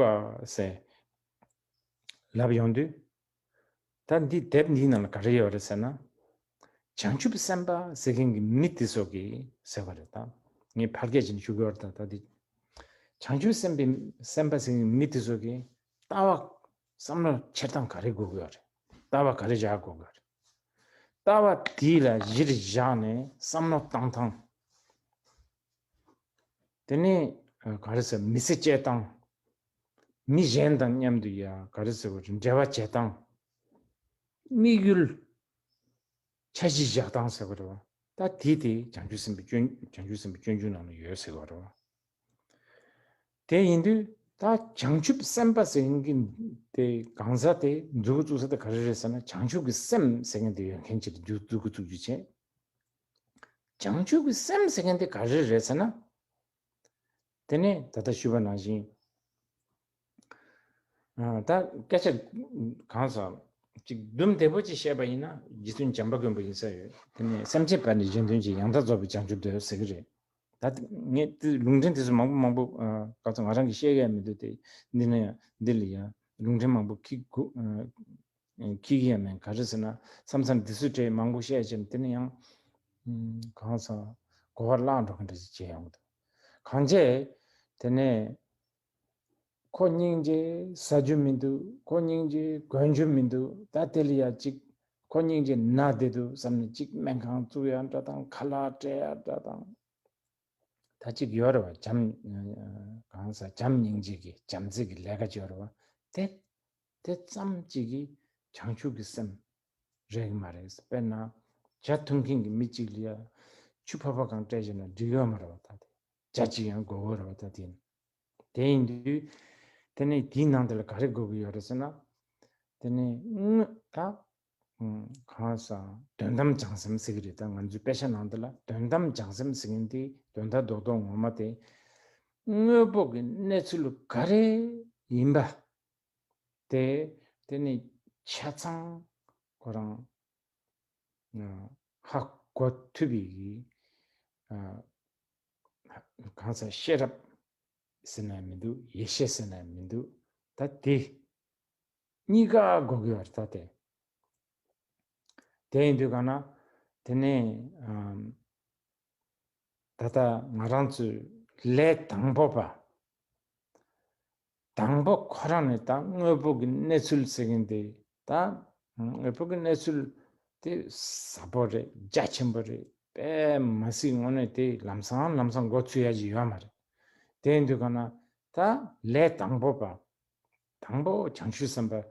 ཟེར་ལབ་ཡོང་དུས། ད་འདི་དེབ་འདིའི་ནང་ལ་ག་རེ་ཡོད་རེད་ཟེར་ན། བྱང་ཆུབ་སེམས་དཔའ་ཟེར་མཁན་གྱི་མི་དེ་ཚོ་གིས་ཟེར་བ་རེད་ད། ངས་ཕལ་སྐད་ཅིག་ཞུ་གི་ཡོད་རེད་ད། ད་འདི་བྱང་ཆུབ་སེམས་དཔའི་སེམས་དཔའ་ཟེར་མཁན་གྱི་མི་དེ་ཚོ་གིས་ལྟ་བ་བསམ་བློ་འཁྱེར་སྟངས་ག་རེ་དགོས་ཀྱི་ཡོད་རེད། ལྟ་བ་ག་རེ་བཞག་དགོས་ཀྱི་ཡོད་རེད། ལྟ་བ་དེ་ལ་གཞིར་བཞག་ནས་བསམ་བློ་བཏང་སྟངས། དེ་ནས་ག་རེ་ཟེར་མི་ཚེ་སྐྱེལ་སྟངས། མི་གཞན་དང་མཉམ་དུ་ཡ་ག་རེ་ཟེར་བ་རེད་འབྲེལ་བ་བྱེད་སྟངས། དམིགས་ཡུལ། འཆར་གཞི་བཞག་སྟངས་ཟེར་བ་རེད་བ། ད་དེ་དེ་བྱང་ཆུབ་སེམས་དཔའི་སྤྱོད་བྱང་ཆུབ་སེམས་དཔའི་སྤྱོད་འཇུག་ནང་ལ་ཡོད་ཟེར་བ་རེད་བ། དེ་ཡིན་དུས་ད་བྱང་ཆུབ་སེམས་དཔའ་ཟེར་མཁན་དེ་གང་ཟག་དེ་མཛུབ་གུ་བཙུགས་ས་དེ་ག་རེ་རེད་ཟེར་ན། བྱང་ཆུབ་ཀྱི་སེམས་ཟེར་མཁན་དེ་ཡོད་མཁན་ཅིག་ལ་མཛུབ་གུ་བཙུགས་རྒྱུ་བྱས། བྱང་ཆུབ་ཀྱི་སེམས་ཟེར་མཁན་དེ་ག་རེ་རེད་ཟེར་ན། དེ་ནས་ད་ལྟ་ཞུས་པ་ནང་བཞིན། ཨ་ད་སྐད་ཆ་གང་ཟག་ཅིག་སྡུམ་བདེ་པོ་ཅིག་བཤད་པ་ཡིན་ན་རྗེ་བཙུན་བྱམས་པ་མགོན་པོ་ཡིན་ས་ཡོད། དེ་ནས་སེམས་ཅན་བར་ནས་གཞན་དོན་གྱི་ཡང་དག་རྫོགས་པའི་བྱང་ཆུབ་འདོད་ཟེར་གི་རེད། ད་ངས་དེ་ལུང་འདྲེན་དེ་ཚོ་མང་པོ་མང་པོ་ཨ་ག་ཚོད་ང་རང་གིས་བཤད་ཡ་མི་འདུག་དེ་འདི་ནས་འདི་ལ་ཡང་ལུང་འདྲེན་མང་པོ་ཁྱི་གུ་ཨ། ཁྱི་གི་ཡང་མེད་ག་རེ་ཟེར་ན་བསམ་བསམ་འདི་ཚོའི་གྲས་མང་པོ་བཤད་ཀྱིན་དེ་ནི་ཡང་གང་ཟག་གོ་བ་བརླག་འགྲོ་གི་འདྲ་ཞིག་བྱས་ཡོང་གི་འདུག་གང་བྱས་དེ་ནས་ཁོ་སྙིང་རྗེ་ཟ་རྒྱུ་མི་འདུག་ཁོ་སྙིང་རྗེ་གོན་རྒྱུ་མི་འདུག་ད་དེ་ལ་ཡ་གཅིག་ཁོ་སྙིང་རྗེ་ན་བསྡད་འདུག་བསམ་ནས་གཅིག་སྨན་ཁང་བཙུགས་ཡ་འདྲ་དང་ཁ་ལག་སྤྲད་ཡ་འདྲ་དང་། ད་གཅིག་ཡོད་རེད་བ། བྱམས་གང་ཟག་བྱམས་སྙིང་རྗེ་གི་བྱམས་བརྩེ་གི་ལས་ཀ་ཅིག་ཡོད་རེད་བ། དེ་དེ་ཙམ་གཅིག་གིས་བྱང་ཆུབ་ཀྱི་སེམས་རེད་གི་མ་རེད། དཔེར་ན་ཇ་འཐུང་མཁན་གྱི་མི་གཅིག་ལ་ཡ་ཆུ་ཕོར་པ་གང་སྤྲད་བྱས་ན་འགྲིག་ཡོད་མ་རེད་བ། ད་དེ་ཇ་གཅིག་ཡང་དགོས་ཀྱི་རེད་བ། ད་དེ་དེ་ཡིན་དུས་དེ་ནས་དེའི་ནང་དེ་ལ་ག་རེ་དགོས་ཀྱི་ཡོད་རེད་ཟེར་ན། དེ་ནས་དངོས་ད་ གང་ཟག་དོན་དམ་བྱང་སེམས་ཟེར་གྱི་རེད། ད་ང་ཚོའི་དཔེ་ཆ་ནང་དུ་ལ་དོན་དམ་བྱང་སེམས་ཟེར་མཁན་དེ་དོན་དག་རྡོག་རྡོག་ངོ་མ་དེ་དངོས་པོ་གི་གནས་ཚུལ་ག་རེ་ཡིན་པ་དེ་དེ་ནི་ཆ་ཚང་ཁོ་རང་ཧ་གོ་ཐུབ་པའི་གང་ཟག་ཤེས་རབ་ཟེར་ན་མི་འདུག་ཡེ་ཤེས་ཟེར་ན་མི་འདུག་ད་དེ་གཉིས་ཀ་དགོས་ཀྱི་ཡོད་རེད། ད་དེ་དེ་ཡིན་དུས་གང་ན་དེ་ནས་ད་ལྟ་ང་རང་ཚོའི་ལས་དང་པོ་པ། དང་པོ་ཁོ་རང་ནས་ད་དངོས་པོ་གི་གནས་ཚུལ་ཟེར་མཁན་དེ་ད་དངོས་པོ་གི་གནས་ཚུལ་དེ་ཟབ་པོ་རེད། རྒྱ་ཆེན་པོ་རེད། དཔེ་མ་སྲིད་དངོས་གནས་དེ་ལམ་སང་ལམ་སང་མགོ་ཚོས་ཡ་ཅིག་ཡོད་མ་རེད། དེ་ཡིན་དུས་གང་ན་ད་ལས་དང་པོ་པ། དང་པོ་བྱང་ཆུབ་སེམས་དཔའ་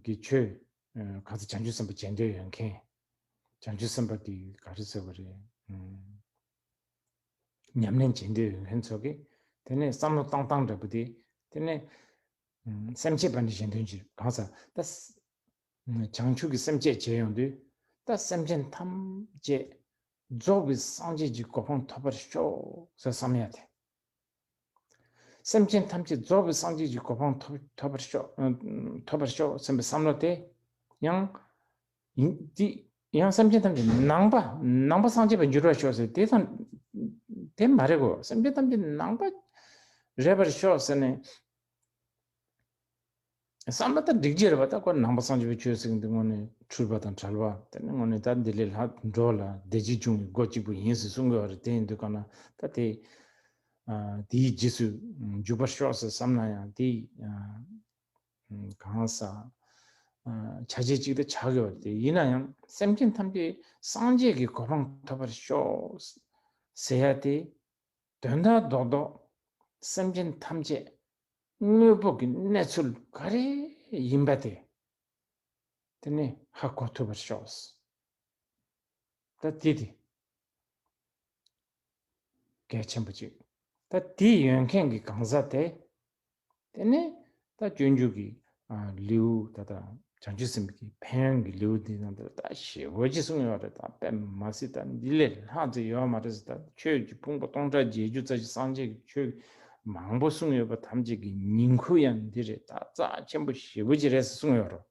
གི་ཆོས་གང་ཟག་བྱང་ཆུབ་སེམས་དཔའ་བྱེད་འདོད་ཡོད་མཁན། བྱང་ཆུབ་སེམས་དཔའ་གི་ག་རེ་ཟེར་བ་རེད། ཉམས་ལེན་བྱེད་འདོད་ཡོད་མཁན་ཚོ་གིས་དེ་ནས་བསམ་བློ་བཏང་སྟངས་འདྲ་པོ་དེ་དེ་ནས་སེམས་བསྐྱེད་པ་འདི་གཞན་དོན་གྱི་གང་ཟག་ད་བྱང་ཆུབ་ཀྱི་སེམས་བསྐྱེད་བྱེད་ཡོང་དུས་ད་སེམས་ཅན་ཐམས་ཅད་རྫོགས་པའི་སངས་རྒྱས་ཀྱི་གོ་འཕང་ཐོབ་པར་ཤོག་ཟེར་བསམ་ཡ་དེ། སེམས་ཅན་ཐམས་ཅད་རྫོགས་པའི་སངས་རྒྱས་ཀྱི་གོ་འཕང་ཐོབ་ཐོབ་པར་ཤོག་ཐོབ་པར་ཤོག་སེམས་པའི་བསམ་བློ་དེ་ཡང་ཡིན་དེ་ཡང་སེམས་ཅན་ཐམས་ཅད་ནང་པ་ནང་པ་སངས་རྒྱས་པར་འགྱུར་བར་ཤོག་ཟེར་དེ་དང་དེ་མ་རེད་གོ། སེམས་ཅན་ཐམས་ཅད་ནང་པ་རེད་པར་ཤོག་ཟེར་ནས་བསམ་པ་ད་འགྲིག་རྒྱུ་རེད་པ། ད་ཁོ་ནང་པ་སངས་རྒྱས་པའི་ཆོས་ཟེར་གྱི་འདུག་དངོས་གནས་འཁྲུལ་པ་དང་བྲལ་བ་དེ་ནི་དངོས་གནས་ད་འདི་ལས་ལྷག་འགྲོ་ལ་བདེ་སྐྱིད་འབྱུང་བའི་སྒོ་གཅིག་པུ་ཡིན་ཟེར་གསུང་གི་ཡོད་རེད། དེ་ཡིན་དུས་གང་ན་ད་དེ་དེའི་རྗེས་སུ་འཇུག་པར་ཤོག་ཟེར་བསམ་ན་ཡང་དེ་གང་ཟག་ཆ་ཤས་གཅིག་ད་ཆགས་ཀྱི་ཡོད་རེད། དེ་ཡིན་ན་ཡང་སེམས་ཅན་ཐམས་ཅད་སངས་རྒྱས་ཀྱི་གོ་འཕང་ཐོབ་པར་ཤོག་ཟེར་ཡ་དེ་དོན་དག་རྡོག་རྡོག་སེམས་ཅན་ཐམས་ཅད་དངོས་པོ་གི་གནས་ཚུལ་ག་རེ་ཡིན་པ་དེ་དེ་ནི་ཧ་གོ་ཐུབ་པར་ཤོག་ད་དེ་དེ་གལ་ཆེན་པོ་གཅིག་ད་དེ་ཡོད་མཁན་གྱི་གང་ཟག་དེ་དེ་ནས་ད་སྤྱོད་འཇུག་གི་ལེའུ་ད་ལྟ་བྱང་ཆུབ་སེམས་དཔའི་ཕན་ཡོན་གྱི་ལེའུ་འདི་ནང་དུ་ད་ཞེ་པོ་ཅིག་གསུངས་ཡོད་རེད། ད་དཔེ་མ་སྲིད་ད་འདི་ལས་ལྷག་ཙམ་ཡོད་མ་རེད་ཟེར། ད་ཆོས་ཀྱི་ཕུང་པོ་སྟོང་ཕྲག་བརྒྱད་ཅུ་རྩ་བཞི་སངས་རྒྱས་ཀྱི་ཆོས་མང་པོ་གསུངས་ཡོད་པ་ཐམས་ཅད་ཀྱི་ཉིང་ཁུ་ཡང་འདི་རེད། ད་རྩ་ཆེན་པོ་ཞེ་པོ་ཅིག་རེད་ཟེར་གསུངས་ཡོད་རེད།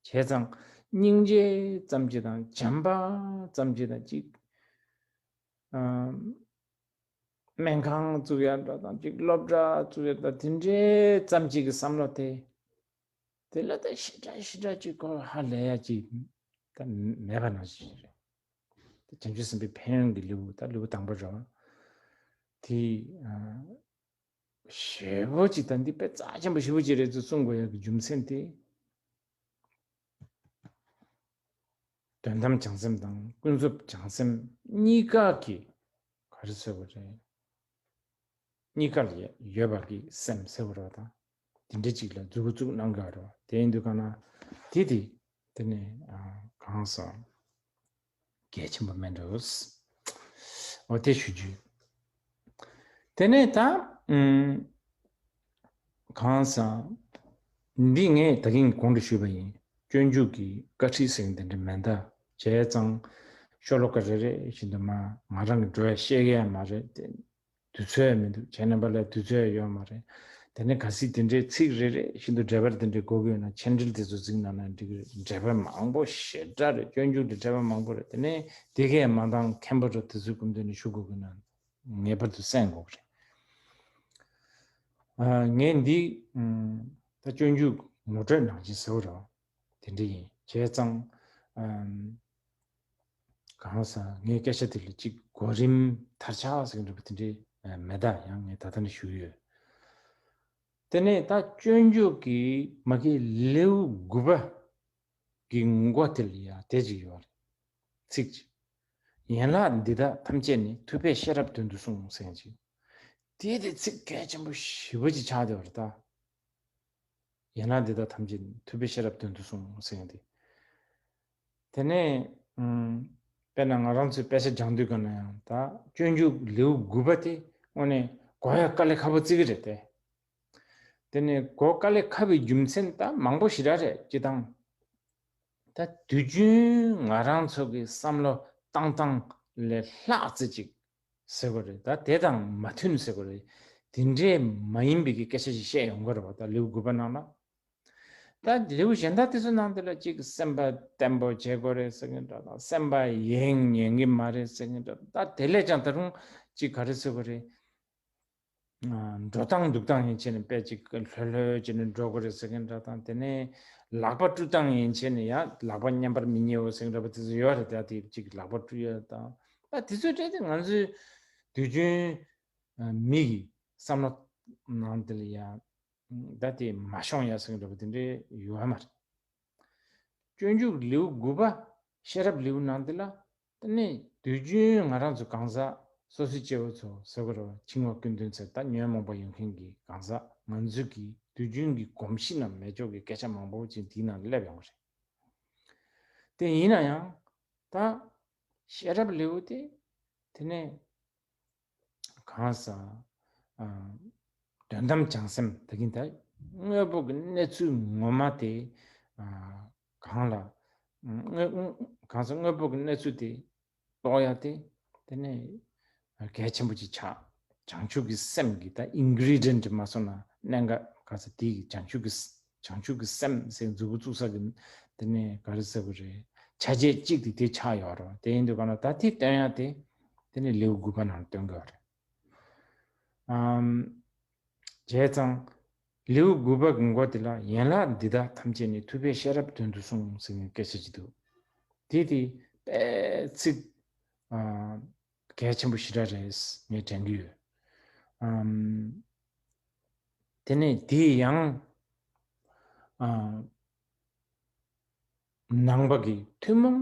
བྱས་ཙང་སྙིང་རྗེ་ཙམ་ཅིག་དང་བྱམས་པ་ཙམ་ཅིག་དང་ཅིག་སྨན་ཁང་བཙུགས་ཡ་འདྲ་དང་ཅིག་སློབ་གྲྭ་བཙུགས་ཡ་འདྲ་དེ་འདྲའི་ཙམ་ཅིག་གི་བསམ་བློ་དེ་དེ་ལ་ད་ཞེ་དྲག་ཞེ་དྲག་ཅིག་གོ་ཧ་ལས་ཡ་ཅིག་ད་མེད་པ་ནང་བཞིན་རེད། ད་བྱང་ཆུབ་སེམས་དཔའི་ཕན་ཡོན་གྱི་ལེའུ་ད་ལེའུ་དང་པོ་རེད་བ། དེ་ཞེ་པོ་ཅིག་ད་འདི་དཔེ་རྩ་ཆེན་པོ་ཞེ་པོ་ཅིག་རེད་ཚུལ་གསུང་དགོས་ཡ་གི་རྒྱུ་མཚན་དེ། དོན་དམ་བྱང་སེམས་དང་ཀུན་རྫོབ་བྱང་སེམས་གཉིས་ཀ་གི་ག་རེ་ཟེར་བ་རེད། གཉིས་ཀ་ལ་ཡོད་པ་གི་སེམས་ཟེར་བ་རེད་བ་དང་། དེ་འདྲ་ཅིག་ལ་མཛུབ་གུ་བཙུགས་གནང་གི་རེད་བ། དེ་ཡིན་དུས་གང་ན་དེ་དེ་དེ་ནས་གང་སོང་། གལ་ཆེན་པོ་མེད་འགྲོ། འོ་དེ་ཞུ་རྒྱུ། དེ་ནས་ད་ཨུམ། གང་ཟག་འདི་ངས་ད་གིན་གོང་དུ་ཞུས་པ་ཡིན། སྤྱོད་འཇུག་གི་བཀའ་ཁྲིད་ཟེར་མཁན་དེ་འདྲ་མེད་ད། བྱས་ཙང་ཤོ་ལོ་ཀ་རེ་རེ་བཞིན་དུ་མ་ང་རང་གི་འགྲོ་ཡ་བཤད་ཀྱི་ཡ་མ་རེད་དེ། དུས་ཚོད་ཡང་མི་འདུག་བྱས་ན་པ་ལ་དུས་ཚོད་ཡང་ཡོད་མ་རེད། དེ་ནས་གལ་སྲིད་དེ་འདྲའི་ཚིག་རེ་རེ་བཞིན་དུ་འགྲེལ་པ་དེ་འདྲའི་དགོས་ཀྱི་ཡོད་ན་མཆན་འགྲེལ་དེ་ཚོ་གཟིགས་གནང་ན་འགྲིག་གི་རེད། འགྲེལ་པ་མང་པོ་ཞེ་དྲག་རེད། སྤྱོད་འཇུག་དེ་འགྲེལ་པ་མང་པོ་རེད། དེ་ནས་དེ་གས་མ་འདང་མཁན་པོ་འདྲ་དེ་ཚོའི་སྐུ་མདུན་ནས་ཞུ་དགོས་ཀྱི་ན་ངེས་པར་དུ་གསན་དགོས་ཀྱི་རེད། ངས་འདི་ད་སྤྱོད་འཇུག་ངོ་སྤྲོད་ནང་བཞིན་ཟེར་བ་རེད། དེ་འདྲ་ཡིན། བྱས་ཙང་གང་ཟག་ངའི་སྐད་ཆ་དེ་ལ་གཅིག་གོ་རིམ་མཐར་ཆགས་ཟེར་གྱི་འདུག་པ་དེ་འདྲའི་མེད། ད་ཡང་ངས་ད་ལྟ་ནས་ཞུས་ཡོད། དེ་ནས་ད་སྤྱོད་འཇུག་གི་མ་གི་ལེའུ་དགུ་པ་གི་མགོ་དེ་ལ་ཡང་དེ་ཅིག་ཡོད་རེད། ཚིག་ཅིག་ཡན་ལག་འདི་དག་ཐམས་ཅད་ནི་ཐུབ་པས་ཤེས་རབ་དོན་དུ་གསུངས་ཟེར་ཅིག་དེ་དེ་ཚིག་གལ་ཆེན་པོ་ཞེ་པོ་ཅིག་ཆགས་བསྡད་པ་རེད་ད། ཡན་ལག་འདི་དག་ཐམས་ཅད་ཐུབ་པས་ཤེས་རབ་དོན་དུ་གསུངས་ཟེར་ཡང་དེ། དེ་ནས་དཔེར་ན་ང་རང་ཚོའི་དཔེ་ཆ་སྦྱང་དུས་ག་ན་ཡང་ད་སྤྱོད་འཇུག་ལེའུ་དགུ་པ་དེ་དངོས་གནས་གོ་ཡ་དཀའ་ལས་ཁག་པོ་བརྩི་གི་རེད་དེ། དེ་ནས་གོ་དཀའ་ལས་ཁག་པའི་རྒྱུ་མཚན་ད་མང་པོ་ཞེ་དྲག་རེད། སྤྱིར་བཏང་ ད་དུས་རྒྱུན་ང་རང་ཚོ་གི་བསམ་བློ་བཏང་སྟངས་ལས་ལྷག་ཙམ་ཅིག་ཟེར་དགོས་རེད། ད་དེ་དང་མ་མཐུན་ཟེར་དགོས་རེད། དེ་འདྲའི་མ་ཡིན་པའི་གི་སྐད་ཆ་ཞིག་བཤད་ཡོང་གི་རེད་བ། ད་ལེའུ་དགུ་པ་ནང་ལ། ད་ལེའུ་གཞན་དག་དེ་ཚོ་ནང་དེ་ལ་ཅིག་སེམས་པ་བརྟན་པོ་བྱེད་དགོས་རེད་ཟེར་མཁན་འདྲ་དང་། སེམས་པ་ཡེངས་ཉན་གི་མ་རེད་ཟེར་མཁན་འདྲ་དང་། ད་དེ་ལས་ཀྱང་ད་རུང་ཅིག་ག་རེ་ཟེར་དགོས་རེད། ཨ། འགྲོ་སྟངས་འདུག་སྟངས་ཡན་ཆད་ནས་དཔེ་ཅིག་ལྷོད་ལྷོད་བྱས་ནས་འགྲོ་དགོས་རེད་ཟེར་མཁན་འདྲ་དང་། དེ་ནས་ལག་པ་བཀྲུ་སྟངས་ཡན་ཆད་ནས་ཡང་ལག་པ་མཉམ་པར་མི་ཉལ་བ་ཟེར་མཁན་འདྲ་པོ་དེ་ཚོ་ཡོད་རེད། ད་དེ་ཅིག་ལག་པ་བཀྲུ་ཡ་དང་། ད་དེ་ཚོའི་གྲས་དེ་ང་ཚོའི་དུས་རྒྱུན་མི་གི་བསམ་བློ་ནང་དེ་ལ་ཡ། ད་དེ་མ་ཤོང་ཡ་ཟེར་མཁན་འདྲ་པོ་དེ་འདྲའི་ཡོད་མ་རེད། སྤྱོད་འཇུག་ལེའུ་དགུ་པ་ཤེས་རབ་ལེའུ་ནང་དེ་ལ། དེ་ནས་དུས་རྒྱུན་ང་རང་ཚོ་གང་ཟག་སོ་སོའི་སྐྱེ་བོ་ཚོ་ཟེར་དགོས་རེད་བ། འཆིང་བ་ཀུན་ལྡན་ཚེ་ད་ཉོན་མོངས་པ་ཡོད་མཁན་གྱི་གང་ཟག་ང་ཚོའི་གི་དུས་རྒྱུན་གྱི་གོམས་གཤིས་ནང་མེད་ཆོག་གི་སྐད་ཆ་མང་པོ་ཅིག་དེའི་ནང་སླེབས་ཡོང་གི་རེད། དེ་ཡིན་ན་ཡང་ད་ཤེས་རབ་ལེའུ་དེ་དེ་ནས་གང་ཟག་ཨ། དོན་དམ་བྱང་སེམས་ད་གིན་ད་དངོས་པོ་གི་གནས་ཚུལ་ངོ་མ་དེ། ཨ། གང་ལ། དངོས། གང་ཟག་དངོས་པོ་གི་གནས་ཚུལ་དེ་རྟོགས་ཡ་དེ། དེ་ནས་གལ་ཆེན་པོ་ཅིག་ཆགས། བྱང་ཆུབ་ཀྱི་སེམས་ཀྱི་ད་ཨིན་གྷི་རི་ཌི་ཡན་ཊི་མ་སོང་ན་གནད་འགག་ག་ས་དེ་གི་བྱང་ཆུབ་ཀྱི་བྱང་ཆུབ་ཀྱི་སེམས་ཟེར་མཛུབ་གུ་བཙུགས་ས་གི་དེ་ནས་ག་རེ་ཟེར་དགོས་རེད། ཆ་བྱད་གཅིག་དེ་དེ་ཆགས་ཡོད་རེད། དེ་ཡིན་དུས་ག་ན་ད་དེ་སྟོན་ཡ་དེ་དེ་ནས་ལེའུ་དགུ་པ་ནང་སྟོན་དགོས་རེད། ཨམ། བྱས་ཙང་ལེའུ་དགུ་པ་གི་མགོ་དེ་ལ་ཡན་ལག་འདི་དག་ཐམས་ཅད་ནི་ཐུབ་པས་ཤེས་རབ་དོན་དུ་གསུངས་ཟེར་ནས་སྐད་ཆ་ཅིག་འདུག་དེ་དེ་དཔེ་ཚིག་ཨ། གལ་ཆེན་པོ་ཞེ་དྲག་རེད་ངས་དྲན་གྱི་ཡོད། ཨམ། དེ་ནས་དེ་ཡང་། ཨ། ནང་པ་གི་ཐུན་མོང་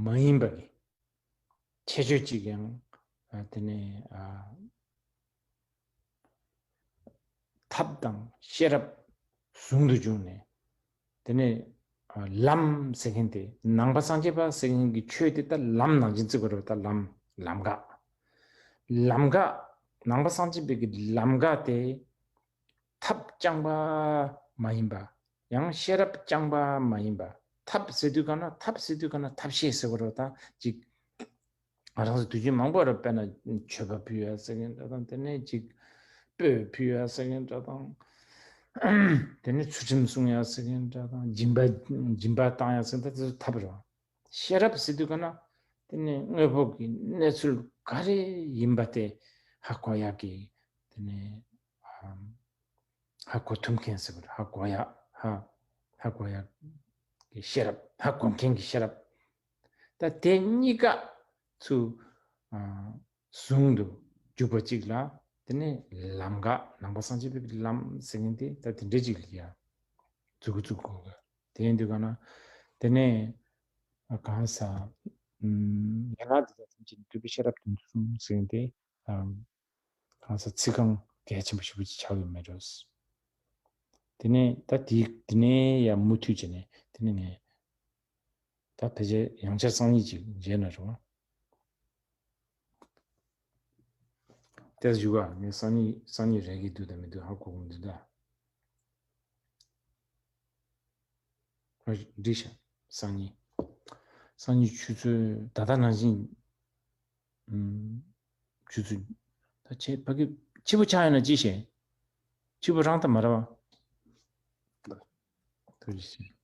མ་ཡིན་པ་གི་ཁྱད་ཆོས་ཅིག་ཡང་། ཨ། དེ་ནས། ཨ། ཐབས་དང་ཤེས་རབ་ཟུང་དུ་བྱུང་ནས། དེ་ནས། ཨ། ལམ་ཟེར་མཁན་དེ་ནང་པ་སངས་རྒྱས་པ་ཟེར་མཁན་གྱི་ཆོས་དེ་ད་ལམ་ནང་བཞིན་བརྩི་དགོས་རེད་པ། ད་ལམ། ལམ་ཁ། ལམ་ཁ། ནང་པ་སངས་རྒྱས་པའི་གི་ལམ་ཁ་དེ་ཐབས་རྐྱང་པ་མ་ཡིན་པ། ཡང་ཤེས་རབ་རྐྱང་པ་མ་ཡིན་པ། ཐབས་ཟེར་དུས་ག་ན། ཐབས་ཟེར་དུས་ག་ན་ཐབས་ཤེས་ཟེར་དགོས་རེད་པ། ད་ཅིག་ང་རང་ཚོ་དུས་རྒྱུན་མང་པོ་རེད། དཔེར་ན་མཆོད་པ་ཕུལ་ཡ་ཟེར་མཁན་འདྲ་དང་། དེ་ནས་ཅིག་སྤོས་ཕུལ་ཡ་ཟེར་མཁན་འདྲ་དང་། དེ་ནས་ཚུལ་ཁྲིམས་སྲུང་ཡ་ཟེར་མཁན་འདྲ་དང་། སྦྱིན་པ། སྦྱིན་པ་བཏང་ཡ་ཟེར་མཁན་ད་དེ་ཚོ་ཐབས་རེད་པ། ཤེས་རབ་ཟེར་དུས་ག་ན་དེ་ནས་དངོས་པོ་གི་གནས་ཚུལ་ག་རེ་ཡིན་པ་དེ་ཧ་གོ་ཡ་གི། དེ་ནས་ཧ་གོ་ཐུབ་མཁན་ཟེར་བ་རེད། ཧ་གོ་ཡ། ཧ་ཧ་གོ་ཡ་གི་ཤེས་རབ། ཧ་གོ་མཁན་གྱི་ཤེས་རབ། ད་དེ་གཉིས་ཀ་ཚུར། ཨ། ཟུང་དུ་འཇུག་པ་གཅིག་ལ། དེ་ནས་ལམ་ཁ། ནང་པ་སངས་རྒྱས་པའི་ལམ་ཟེར་མཁན་དེ་ད་དེ་འདྲ་གཅིག་ལ་ཡ་མཛུབ་གུ་བཙུགས་དགོས་གི། དེ་ཡིན་དུས་ག་ན་དེ་ནས་གང་ཟག་ཨུམ། ཡན་ལག་འདི་དག་ཐམས་ཅད་ནི་ཐུབ་པས་ཤེས་རབ་དོན་དུ་གསུངས་ཟེར་མཁན་དེ། ཨམ། གང་ཟག་ཚིག་རྐང་གལ་ཆེན་པོ་ཞེ་པོ་ཅིག་ཆགས་ཡོད་མེད་འགྲོ། དེ་ནས་ད་དེ་དེ་ནས་ཡང་མུ་མཐུད་བྱས་ནས་དེ་ནས་ངས་ད་ཕལ་ཆེར་ཡང་བསྐྱར་སང་ཉིན་ཅིག་མཇལ་ན་རེད་བ། ཏེས་ཞུ་ག་ངས་སང་ཉིན་སང་ཉིན་རེ་གི་འདུག་དང་མི་འདུག་ཧ་གོ་གི་མི་འདུག་ད། འགྲིག་ཤག་སང་ཉིན། སང་ཉིན་ཆུ་ཚོད་ད་ལྟ་ནང་བཞིན། ཨུམ། ཆུ་ཚོད། ད་ཆེ་ཕ་གི་ཕྱི་པོ་ཆགས་ཡོད་ན་ཅི་བྱེད། ཕྱི་པོ་རང་ད་མ་ར་བ། ཐུགས་རྗེ་ཆེ།